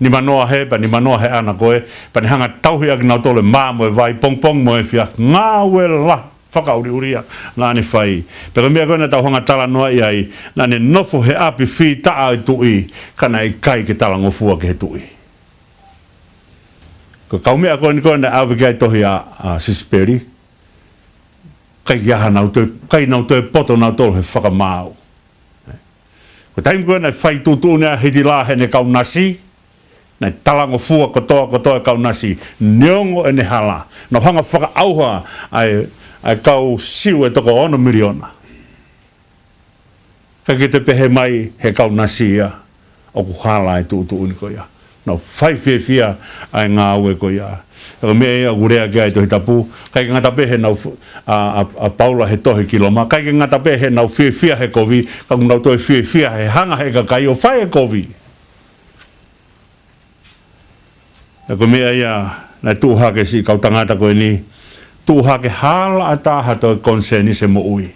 Nimanoa hē, pea nimanoa he ʻana ko ē, pea ne hanga ʻo tauhi ʻaki kinautolu e mā mo e vai, pongipongi mo e efiafi, ngāue lahi fakaʻuliʻulia naʻa ne fai. Pea ko e meʻa ko ē naʻa tau hanga ʻo talanoaʻi ai, naʻa ne nofo he ʻapi fītaʻa ʻo e tuʻi, ka naʻe ʻikai ke talangofua ki he tuʻi. Ko e kau meʻa ko eni ko ē naʻe ʻave ki ai e tohi ʻa, ʻa Sisipeli, ʻikai ke ʻi ai hanau toe, ʻikai nau toe poto nautolu he fakamaau. Ko e taimi ko ē naʻe fai tuʻutuʻuni ai ʻa Hitilā heʻene kau Nasi, naʻe talangofua kotoa kotoa e kau Nasi, neongo ʻene hala. Naʻa nau hanga ʻo fakaʻauha ʻa e, ʻa e kau Siu ʻe toko ono miliona. ʻIkai ke toe pehē mai he kau Nasi ia ʻoku hala e tuʻutuʻuni ko ia. Naʻa nau fai fiefia ʻa e ngāue ko ia. Ko e meʻa ia ʻoku lea ki ai e Tohi Tapu, ʻikai ke ngata pē heʻenau f-, ʻa, ʻa, ʻa Paula he tohi ki Loma, ʻikai ke ngata pē heʻenau fiefia he kovi, ka ʻoku nau toe fiefia he hanga ʻe he kakai ʻo fai e kovi. Ko e meʻa ia naʻe tuʻu hake siʻi kau tangata ko eni, tuʻu hake hala ʻatā ha toe konisēnisi moʻui.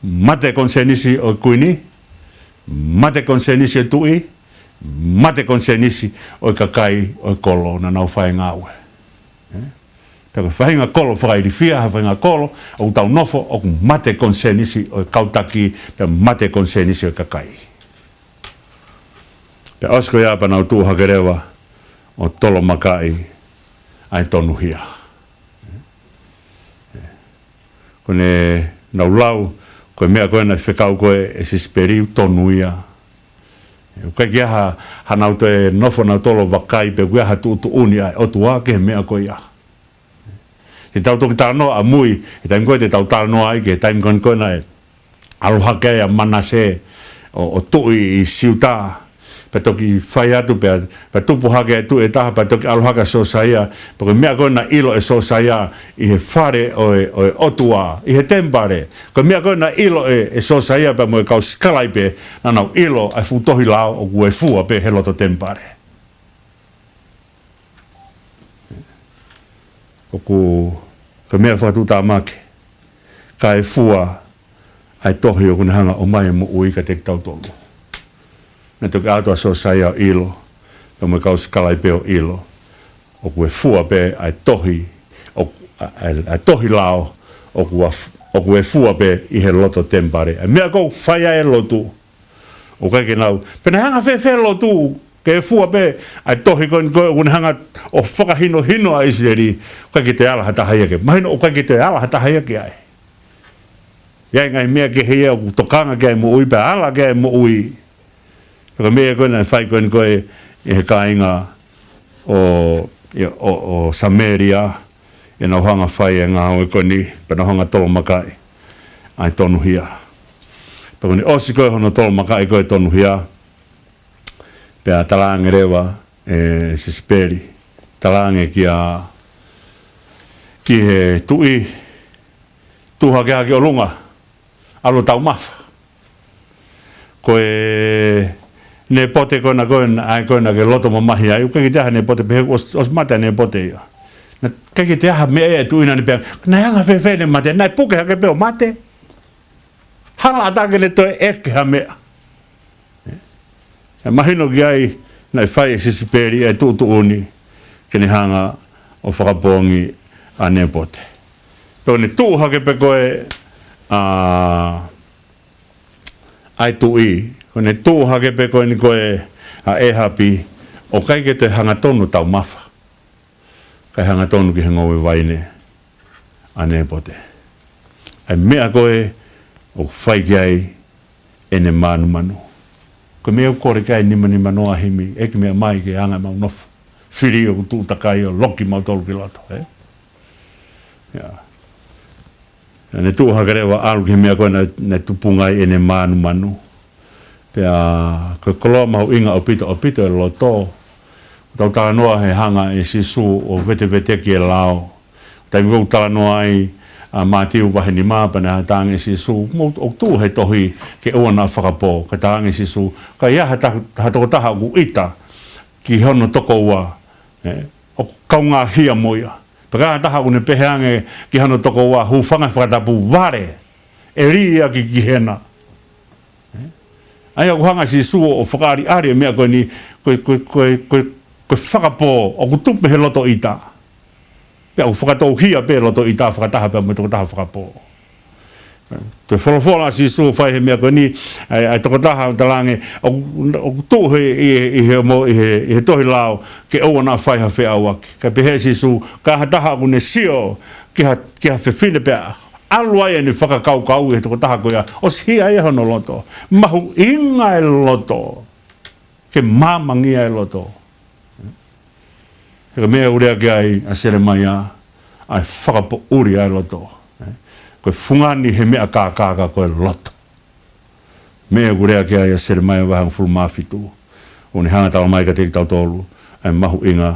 Mate konisēnisi ʻo e kuini, mate konisēnisi ʻo e tuʻi, mate konisēnisi ʻo e kakai ʻo e kolo naʻa nau fai e ngāue. ʻE? Pea ko e faʻahinga kolo fakailifia, ha faʻahinga kolo ʻoku tau nofo ʻoku mate konisēnisi ʻo e kau taki, pea mate konisēnisi ʻo e kakai. Pea ʻosi ko ia pea nau tuʻu hake leva ʻo tolomakaʻi ʻa e tonuhia. Ko ʻenau lau, ko e meʻa ko ē naʻe fekau ko ē ʻe Sisipeli ʻoku tonu ia. ʻOku ʻikai ke ʻi ai ha, hanau toe nofo nautolu ʻo vakai pe ʻoku ʻi ai ha tuʻutuʻuni ʻa e ʻOtua ki he meʻa ko ia. Te tau toki talanoa ʻamui, he taimi ko ē te tau talanoa ai ki he taimi ko ē naʻe ʻalu hake ai ʻa Manase ʻo, ʻo tuʻi ʻi Siuta. Pea toki fai atu, pea, pea tupu hake e tuʻi ʻe taha, pea toki ʻalu hake ʻa Sosaia. Pea ko e meʻa ko ē naʻe ʻilo ʻe Sosaia ʻi he fale ʻo e, ʻo e ʻOtua, ʻi he temipale. Ko e meʻa ko ē naʻe ʻilo ʻe, ʻe Sosaia pea mo e kau sikalaipe, naʻa nau ʻilo ʻa e fuʻu tohi lao ʻoku ʻi fua pē he loto temipale. ʻOku, ko e meʻa fakatuʻutāmaki, ka ʻi fua ʻa e tohi ʻoku ne hanga ʻo ʻomai e moʻui kiate kitautolu. Naʻe toki ʻalu atu ʻa Sosaia ʻo ʻilo, pea mo e kau sikalaipe ʻo ʻilo, ʻoku ʻi fua pē ʻa e tohi, ʻoku, ʻa, ʻa, ʻa e tohi lao, ʻoku ʻi f-, ʻoku ʻi fua pē ʻi he loto temipale. ʻA e meʻa ʻoku fai ai e lotu, ʻoku ʻikai ke nau, pe naʻe hanga fēfē e lotu, ke ʻi fua pē ʻa e tohi ko eni ko ē ʻoku ne hanga ʻo fakahinohino ʻa ʻIsileli, ʻoku ʻikai ke toe ala ha taha ia ki ai. Mahino ʻoku ʻikai ke toe ala ha taha ia ki ai. ʻI ai e ngaahi meʻa kehe ia ʻoku tokanga ki ai e moʻui, pea ala ki ai e moʻui. Pea ko e meʻa ko ē naʻe fai ko eni ko ē ʻe he kāinga ʻo, ʻo, ʻo Samēlia, ʻenau hanga ʻo fai e ngāue ko eni, pea nau hanga ʻo tolomakaʻi ʻa e tonuhia. Pea ko ʻene ʻosi ko ē hono tolomakaʻi ko ē e tonuhia, pea talaange leva ʻe Sisipeli, talaange kia, ki he tuʻi, tuʻu hake ʻa ki ʻolunga, ʻalu ʻo taumafa. Ko e Nepote ko ena ko ena, ʻa ia ko ena ke loto mamahi ai, ʻoku ʻikai ke toe ʻi ai ha Nepote, pehē ʻosi, ʻosi mate ʻa Nepote ia. Naʻe ʻikai ke toe ʻi ai ha meʻa ia ʻa e tuʻi naʻa ne pehē, naʻe anga fēfē ʻene mate, naʻe puke hake pē ʻo mate. Hala ʻatā ke ne toe ʻeke ha meʻa. ʻE mahino ki ai naʻe fai ʻe Sisipeli e tuʻutuʻuni ke ne hanga ʻo fakapoongi ʻa Nepote. Pea ko ʻene tuʻu hake pē ko ē ʻa, ʻa e tuʻi, ko ʻene tuʻu hake pē ko eni ko ē ʻa ʻĒhapi, ʻoku ʻikai ke toe hangatonu taumafa. Kae hangatonu ki he ngoue vaine ʻa Nepote. ʻA e meʻa ko ē ʻoku fai ki ai ʻene mānumanu. Ko e meʻa ʻoku kole ki ai e nima nima noa himi, ʻEiki meʻa mai ke anga ʻemau nofo. Fili ʻoku tuʻu takai ʻo loki mautolu ki loto, ē? ʻIa. Naʻa ne tuʻu hake leva ʻo ʻalu ki he meʻa ko ē naʻe, naʻe tupunga ai ʻene mānumanu. Pea ko e koloa mahuʻinga ʻaupito, ʻaupito e loto. Tau talanoa he hanga ʻe Sīsū ʻo veteveteki e lao. Taimi ko ē ʻoku talanoa ai ʻa Mātiu vahe nima pea naʻe talaange ʻe Sīsū, mou, ʻoku tuʻu he tohi ke ʻoua naʻa fakapō. Kae talaange ʻe Sīsū, ka ʻi ai ha ta-, ha tokotaha ʻoku ʻita ki hono tokoua, ē, ʻoku kaungā hia mo ia. Pea ka ʻi ai ha taha ʻoku ne pehē ange ki hono tokoua, hūfanga he fakatapu, vale, ʻe lī ia ki Kihena. Ē? ʻA ia ʻoku hanga ʻe Sīsū ʻo fakaʻaliʻali e meʻa ko eni, ko e, ko e, ko e, ko e, ko e fakapō, ʻoku tupu he loto ʻita. Pea ʻoku fakatouhia pē loto ʻita fakataha pea mo e tokotaha fakapō. Toe folofola ʻa Sīsū ʻo fai he meʻa ko eni, ʻa e, ʻa e tokotaha ʻoku talaange, ʻoku, ʻoku tuʻu he, ʻi, ʻi he mo, ʻi he, ʻi he tohi lao, ke ʻoua naʻa fai ha feʻauaki. Kae pehē ʻe Sīsū, ka ʻi ai ha taha ʻoku ne sio ki ha, ki ha fefine pea ʻalu ai ʻene fakakaukau ʻi he tokotaha ko ia, ʻosi hia ia hono loto. Mahuʻinga e loto. Ke māmangia e loto. He ko e meʻa ʻoku lea ki ai ʻa Selemaia, ʻa e fakapoʻuli ʻa e loto. Ko e fungani he meʻa kākā ko e loto. Meʻa ʻoku lea ki ai ʻa Selemaia vahe hongofulu mā fitu. ʻOku ne hanga ʻo talamai kiate kitautolu ʻa e mahuʻinga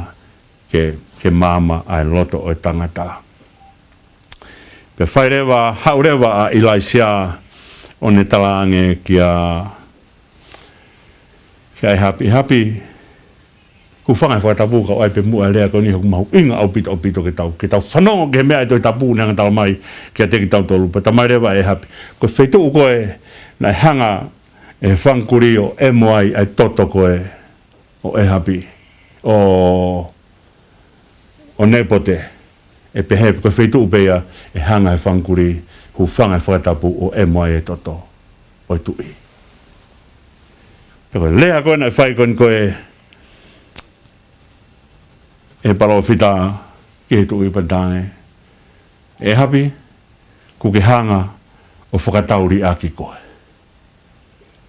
ke, ke maama ʻa e loto ʻo e tangata. Pea fai leva, haʻu leva ʻa ʻIlaisiā ʻo ne talaange kia, kia ʻĒhapi, ʻĒhapi, hūfanga he fakatapu kae ʻai pē muʻa e lea ko eni he ʻoku mahuʻinga ʻaupito, ʻaupito ke tau, ke tau fanongo ki he meʻa ʻa e Tohi Tapu ne hanga ʻo talamai kiate kitautolu. Pea talamai leva ʻe ʻĒhapi, ko e feituʻu ko ē naʻe hanga ʻe he fanga kulī ʻo ʻemo ai ʻa e toto ko ē ʻo ʻĒhapi, ʻo, ʻo Nepote, ʻe pehē ko e feituʻu pē ia ʻe hanga ʻe he fanga kulī, hūfanga he fakatapu ʻo ʻemo ai e toto ʻo e tuʻi. Pea ko e lea ko ē naʻe fai ko eni ko ē ʻe he palōfita ki he tuʻi pea talaange, ʻĒhapi, ʻoku ke hanga ʻo fakatau liʻaki koe.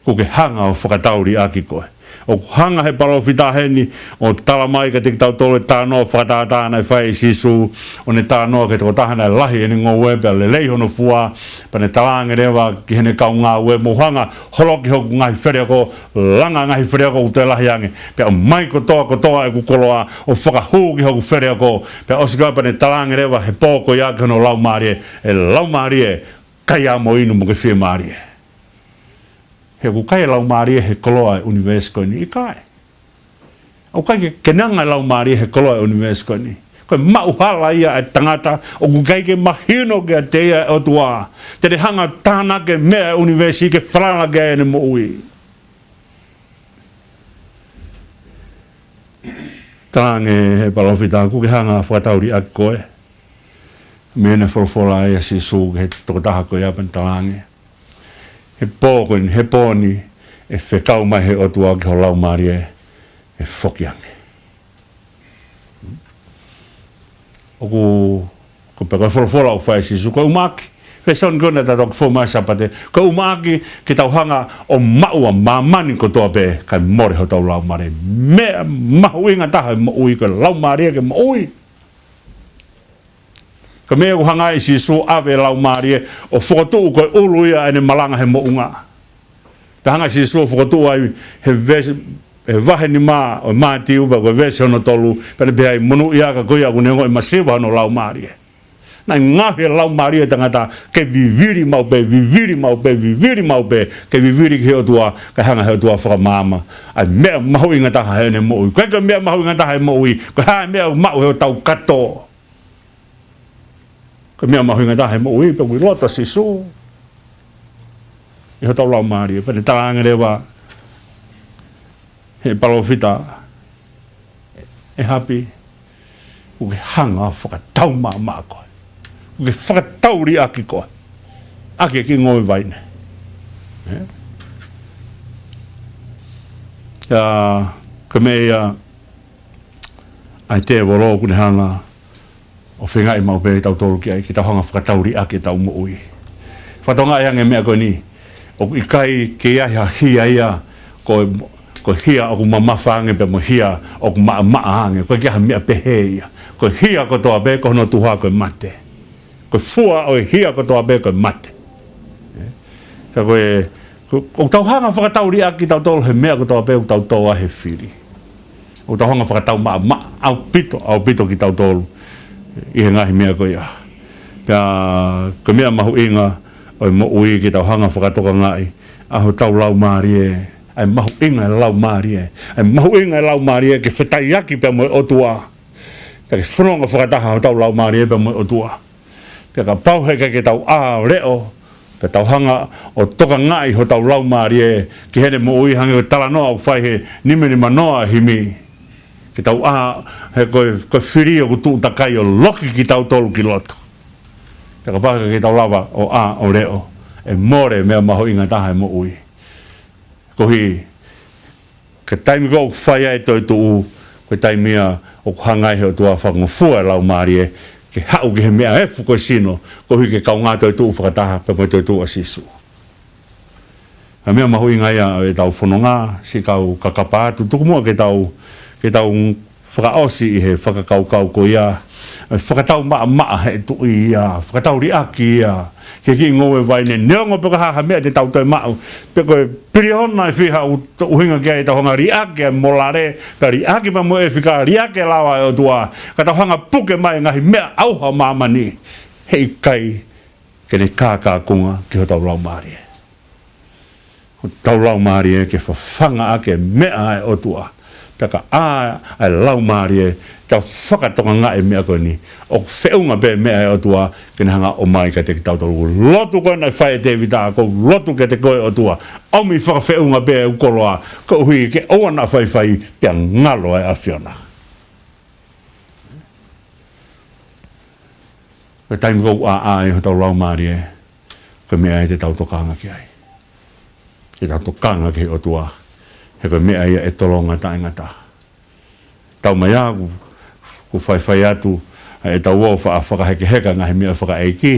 ʻOku ke hanga ʻo fakatau liʻaki koe. ʻOku hanga ʻe he palōfita heni ʻo talamai kiate kitautolu e talanoa fakatātā naʻe fai ʻe Sīsū, ʻo ne talanoa ki he tokotaha naʻe lahi ʻene ngoue pea lelei hono fua, pea ne talaange leva ki heʻene kau ngāue, mou hanga ʻo holoki hoku ngaahi feleoko, langa ngaahi feleoko ʻoku toe lahi ange. Pea ʻomai kotoa kotoa ʻeku koloa ʻo fakahū ki hoku feleoko. Pea ʻosi ko ia pea ne talaange leva he pō ko ia ki hono laumālie, ʻE laumālie, kai ā mo inu mo ke fiemālie. He ʻoku kai e laumālie he koloa e ʻunivēsi ko eni? ʻIkai. ʻOku ʻikai ke kenanga e laumālie he koloa e ʻunivēsi ko eni. Ko e maʻuhala ia ʻa e tangata ʻoku ʻikai ke mahino kiate ia e ʻOtua. Te ne hanga ʻo tānaki e meʻa e ʻunivēsi ke falala ki ai ʻene moʻui. Talaange ʻe he palōfita, ʻoku ke hanga ʻo fakatau liʻaki koe. Meʻa naʻe folofola ai ʻa Sīsū ki he tokotaha ko ia pea ne talaange, he pō ko eni, he pō ni, ʻe fekau mai ʻe he ʻOtua ki ho laumālie, ʻe foki ange. ʻOku, ko e pē ko e folofola ʻoku fai ʻe Sīsū, ko e ʻumaʻā, ko e lēsoni ko ena ʻa e toki fo mai Sāpate, ko e ʻumaʻā ke tau hanga ʻo maʻu ʻa māmani kotoa pē, kae mole hotau laumālie. Meʻa mahuʻinga taha ʻi he moʻui ko e laumālie ke moʻui. Ko e meʻa ʻoku hanga ai ʻe Sīsū ʻo ʻave e laumālie ʻo fokotuʻu ko e ʻulu ia ʻene malanga he moʻunga. Pea hanga ʻe Sīsū ʻo fokotuʻu ai he veesi, ʻi he vahe nima ʻo Mātiu, pea ko e veesi hono tolu, pea ne pehē ai, monūʻiaʻia ko ia ʻoku ne ongoʻi masiva hono laumālie. Naʻe ngaohi e laumālie ʻo e tangata ke vivili maʻu pē, vivili maʻu pē, vivili maʻu pē, ke vivili ki he ʻOtua, kae hanga ʻe he ʻOtua ʻo fakamaama ʻa e meʻa mahuʻinga taha heʻene moʻui. Ko e, ko e meʻa mahuʻinga taha he moʻui, ko e hā e meʻa ʻoku maʻu heʻetau kato? Ko e meʻa mahuʻinga taha he moʻui, pea ʻoku ʻi loto ʻa Sīsū ʻi hotau laumālie. Pea ne talaange leva ʻe he palōfita, ʻE Hapi, ʻoku ke hanga ʻo fakatau maʻamaʻa koe, ʻoku ke fakatau liʻaki koe ʻaki e kiʻi ngoue vaine. Ē? ʻA, ko e meʻa ia ʻa e tēvolo ʻoku ne hanga ʻo feingaʻi maʻu pē kitautolu ki ai, ke tau hanga ʻo fakatau liʻaki ʻetau moʻui. Fakatokangaʻi ange e meʻa ko eni, ʻoku ʻikai ke ʻi ai ha hia ia, ko e, ko e hia ʻoku mamafa ange pea mo e hia ʻoku maʻamaʻa ange, ʻoku ʻikai ha meʻa pehē ia. Ko e hia kotoa pē, ko hono tuha ko e mate. Ko e fua ʻo e hia kotoa pē ko e mate. Ka ko e, ko, ʻoku tau hanga ʻo fakatau liʻaki kitautolu he meʻa kotoa pē ʻoku tau tō ai he fili. ʻOku tau hanga ʻo fakatau maʻamaʻa ʻaupito, ʻaupito kitautolu ʻi he ngaahi meʻa ko ia. Pea ko e meʻa mahuʻinga ʻo e moʻui ke tau hanga ʻo fakatokangaʻi ʻa hotau laumālie, ʻa e mahuʻinga e laumālie, ʻa e mahuʻinga e laumālie ke fetaiaki pea mo e ʻOtua. Pea ke fononga fakataha hotau laumālie pea mo e ʻOtua. Pea kapau he ʻikai ke tau ʻā ʻo leʻo, pea tau hanga ʻo tokangaʻi hotau laumālie ki heʻene moʻui, hangē ko e talanoa ʻoku fai he nimanima noa himi. Ke tau ʻā, he ko e, ko e fili ʻoku tuʻu takai ʻo loki kitautolu ki loto. Pea kapau he ʻikai ke tau lava ʻo ʻā ʻo leʻo, ʻe mole e meʻa mahuʻinga taha he moʻui. Koeʻuhi, ko e taimi ko ē ʻoku fai ai e toetuʻu, ko e taimi ia ʻoku hanga ai he ʻOtua ʻo fakangofua e laumālie ke haʻu ki he meʻa efu ko e sino, koeʻuhi ke kaungā toetuʻu fakataha pea mo e toetuʻu ʻa Sīsū. Ko e meʻa mahuʻinga ia ʻo ʻetau fononga, siʻi kau kakapa atu, tuku muʻa ke tau, ke tau fakaʻosi ʻi he fakakaukau ko ia, ʻa e fakatau maʻamaʻa ʻe he tuʻi ia, fakatau liʻaki ia ki he kiʻi ngoue vaine, neongo pe ko e hā ha meʻa te tau toe maʻu, pe ko e piliona ʻe fiha ʻoku ʻuhinga ki ai ʻetau hanga ʻo liʻaki ʻa e molale, pea liʻaki pea mo e ʻefika, liʻaki e lao ʻa e ʻOtua, ka tau hanga ʻo puke mai e ngaahi meʻa ʻauha ʻo māmani, he ʻikai ke ne kākākunga ki hotau laumālie. Hotau laumālie ke fafanga ʻaki e meʻa ʻa e ʻOtua. Pea ka ʻā ʻa e laumālie, tau fakatokangaʻi e meʻa ko eni, ʻoku feʻunga pē meʻa ʻa e ʻOtua ke ne hanga ʻo ʻomai kiate kitautolu. Lotu ko ē naʻe fai ʻe Tēvita, ʻoku ou lotu kiate koe ʻOtua, ʻomi fakafeʻunga pē ʻeku koloa, koeʻuhi ke ʻoua naʻa faifai pea ngalo ʻa e ʻAfiona. Ko e taimi ko ē ʻoku ʻā ai hotau laumālie, ko e meʻa ia te tau tokanga ki ai. Te tau tokanga ki he ʻOtua, he ko e meʻa ia ʻe tolonga taʻengata. Tau mai ā, ʻoku, ʻoku faifai atu ʻetau ō ʻo fa-, fakahekeheka ngaahi meʻa fakaʻeiki,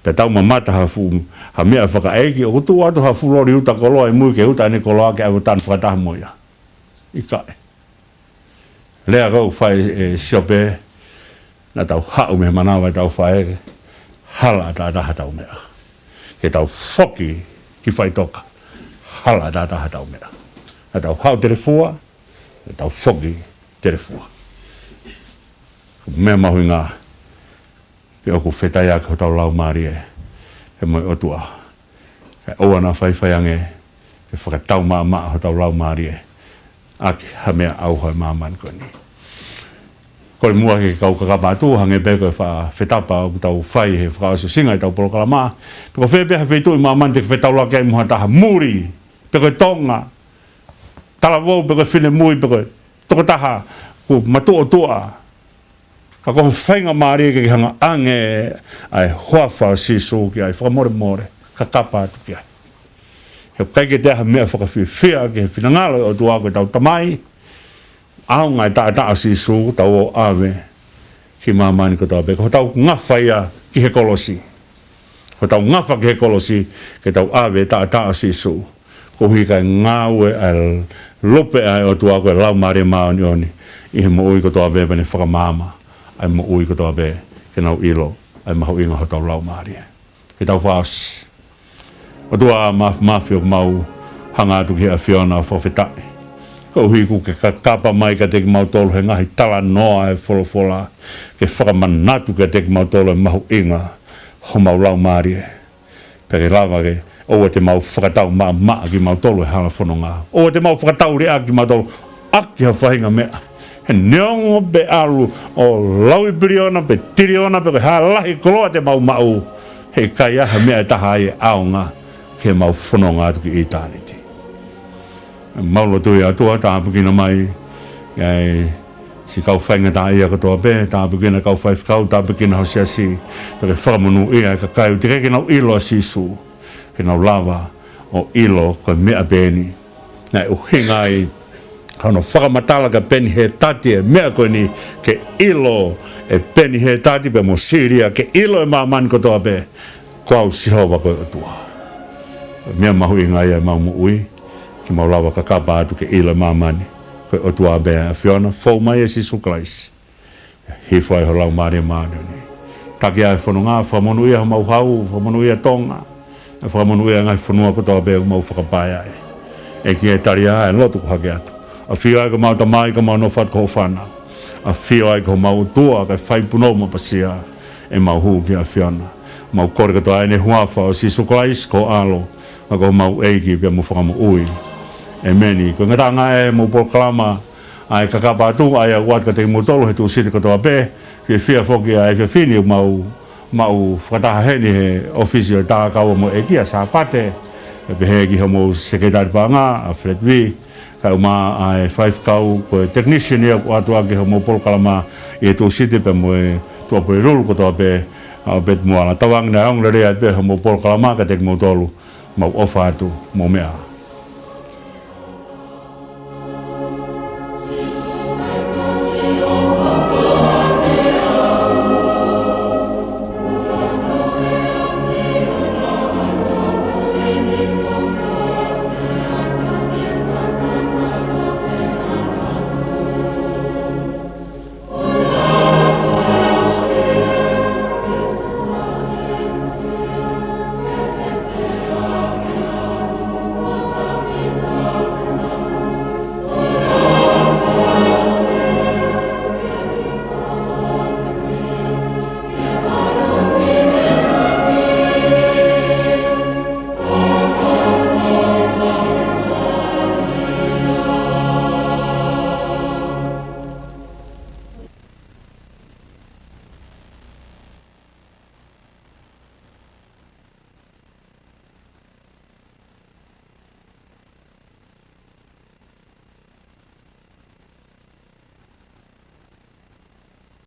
pea tau mamata ha fuʻu, ha meʻa fakaʻeiki, ʻoku tuʻu atu ha fuʻu loli uta koloa ʻi mui ke uta ʻene koloa ke ʻave ʻo tanu fakataha mo ia. ʻIkai. Lea ko ē ʻoku fai ʻe Siope, naʻa tau haʻu mei he manava ʻetau faʻē, hala ʻataʻatā haʻatau meʻa. Ke tau foki ki faʻitoka, hala ʻataʻatā haʻatau meʻa. Naʻa tau haʻu telefua, naʻa tau foki telefua. Meʻa mahuʻinga, pea ʻoku fetaiaki hotau laumālie pea mo e ʻOtua. Kae ʻoua naʻa faifai ange, ke fakatau maʻamaʻa hotau laumālie ʻaki ha meʻa ʻauha ʻo e māmani ko eni. Kole muʻa ke kau kakapa atu, hangē pē ko e fa-, fetapa ʻoku tau fai he fakaʻosiʻosinga ʻetau polokalama. Pe ko fē pē ha feituʻu ʻi māmani te ke fetaulaki ai mo ha taha, muli, pe ko e Tonga, talavou, pe ko e finemui, pe ko e tokotaha ʻoku matuʻotuʻa. Ka ko hoʻo faingamālie ke ke hanga ʻo ʻange ʻa e huafa ʻo Sīsū ki ai, fakamolemole, kakapa atu ki ai. He ʻoku ʻikai ke toe ʻi ai ha meʻa fakafiefia ki he finangalo ʻo e ʻOtua ko ʻetau Tamai, ʻaonga e taʻataʻa ʻo Sīsū, tau ō ʻo ʻave ki māmani kotoa pē. Ko hotau ngafa ia ki he kolosi. Ko hotau ngafa ki he kolosi, ke tau ʻave e taʻataʻa ʻo Sīsū. Koeʻuhi kae ngāue ʻa e lupe ʻa e ʻOtua ko e Laumālie Māʻoniʻoni ʻi he moʻui kotoa pē, pea ne fakamaama ʻa e moʻui kotoa pē, ke nau ʻilo ʻa e mahuʻinga hotau laumālie. Ke tau fakaʻosi. ʻOtua Māfimafi, ʻoku mau hanga atu ki he ʻAfiona ʻo fakafetaʻi. Koeʻuhi kuo ke kakapa mai kiate kimautolu he ngaahi talanoa ʻa e folofola, ke fakamanatu kiate kimautolu e mahuʻinga homau laumālie. Pea ke lava ke, ʻoua te mau fakatau maʻamaʻa kimautolu he hala fononga. ʻOua te mau fakatau lea kimautolu ʻaki ha faʻahinga meʻa. He neongo pe ʻalu ʻo laui piliona pe tiliona pe ko e hā lahi koloa te mau maʻu, heʻikai ha meʻa ʻe taha ia ʻe ʻaonga ki heʻemau fononga atu ki ʻitāniti. Mau lotu ʻi he ʻOtua, tāpuekina mai ʻa e siʻi kau faingataʻaʻia kotoa pē, tāpuekina kau faifekau, tāpuekina ho siasi, pea ke fakamonūʻia e kakai ʻoku teʻeki ke nau ʻilo ʻa Sīsū, ke nau lava ʻo ʻilo ko e meʻa pē eni naʻe ʻuhinga ai hono fakamatala kia Peni Hētati e meʻa ko eni, ke ʻilo ʻe Peni Hētati pea mo Sīlia, ke ʻilo ʻe māmani kotoa pē, ko au Sihova ko e ʻOtua. Meʻa mahuʻinga ia ʻemau moʻui, ke mau lava kakapa atu ke ʻilo ʻe māmani ko e ʻOtua pē ʻa e ʻAfiona. Fou mai ʻia Sīsū Kalaisi, hifo ai ho Laumālie Māʻoniʻoni. Taki ʻa e fononga, fakamonūʻia homau hau, fakamonūʻia Tonga, ʻa e fakamonūʻia e ngaahi fonua kotoa pē ʻoku mau fakapae ai. ʻEiki, ʻe tali ʻa e lotu ʻoku hake atu. ʻAfio ai ko homau Tamai, ka mau nofo atu ko hoʻo fānau. ʻAfio ai ko homau ʻOtua, kae fai punou mapasia ʻemau hū ki he ʻAfiona. Mau kole kotoa ʻi he huafa ʻo Sīsū Kalaisi ko ho ʻAlo, ka ko homau ʻEiki pea mo Fakamoʻui. ʻEmeni. Ko e ngataʻanga ʻemau polokalama ʻa e kakapa atu, ʻa ia ʻoku ʻoatu kiate kimoutolu he Tūsite kotoa pē. Fiefia foki ʻa e efiafi ni ʻoku mau maʻu fakataha heni he ʻōfisi ʻo e Tākaua mo e ʻEiki ʻa Sāpate, pea pehē ki hoʻomou sekelitali paʻanga, ʻa Fred V, kae ʻumaʻā ʻa e faifekau ko e technician ia ʻoku ʻoatu ʻaki hoʻomou polokalama ʻi he Tūsite pea mo e Tuʻapulelulu kotoa pē, ʻa ʻObeti Moala. Tauange naʻe ongo lelei ai pē hoʻomou polokalama kiate kimoutolu. Mau ʻofa atu, mou meʻa ā.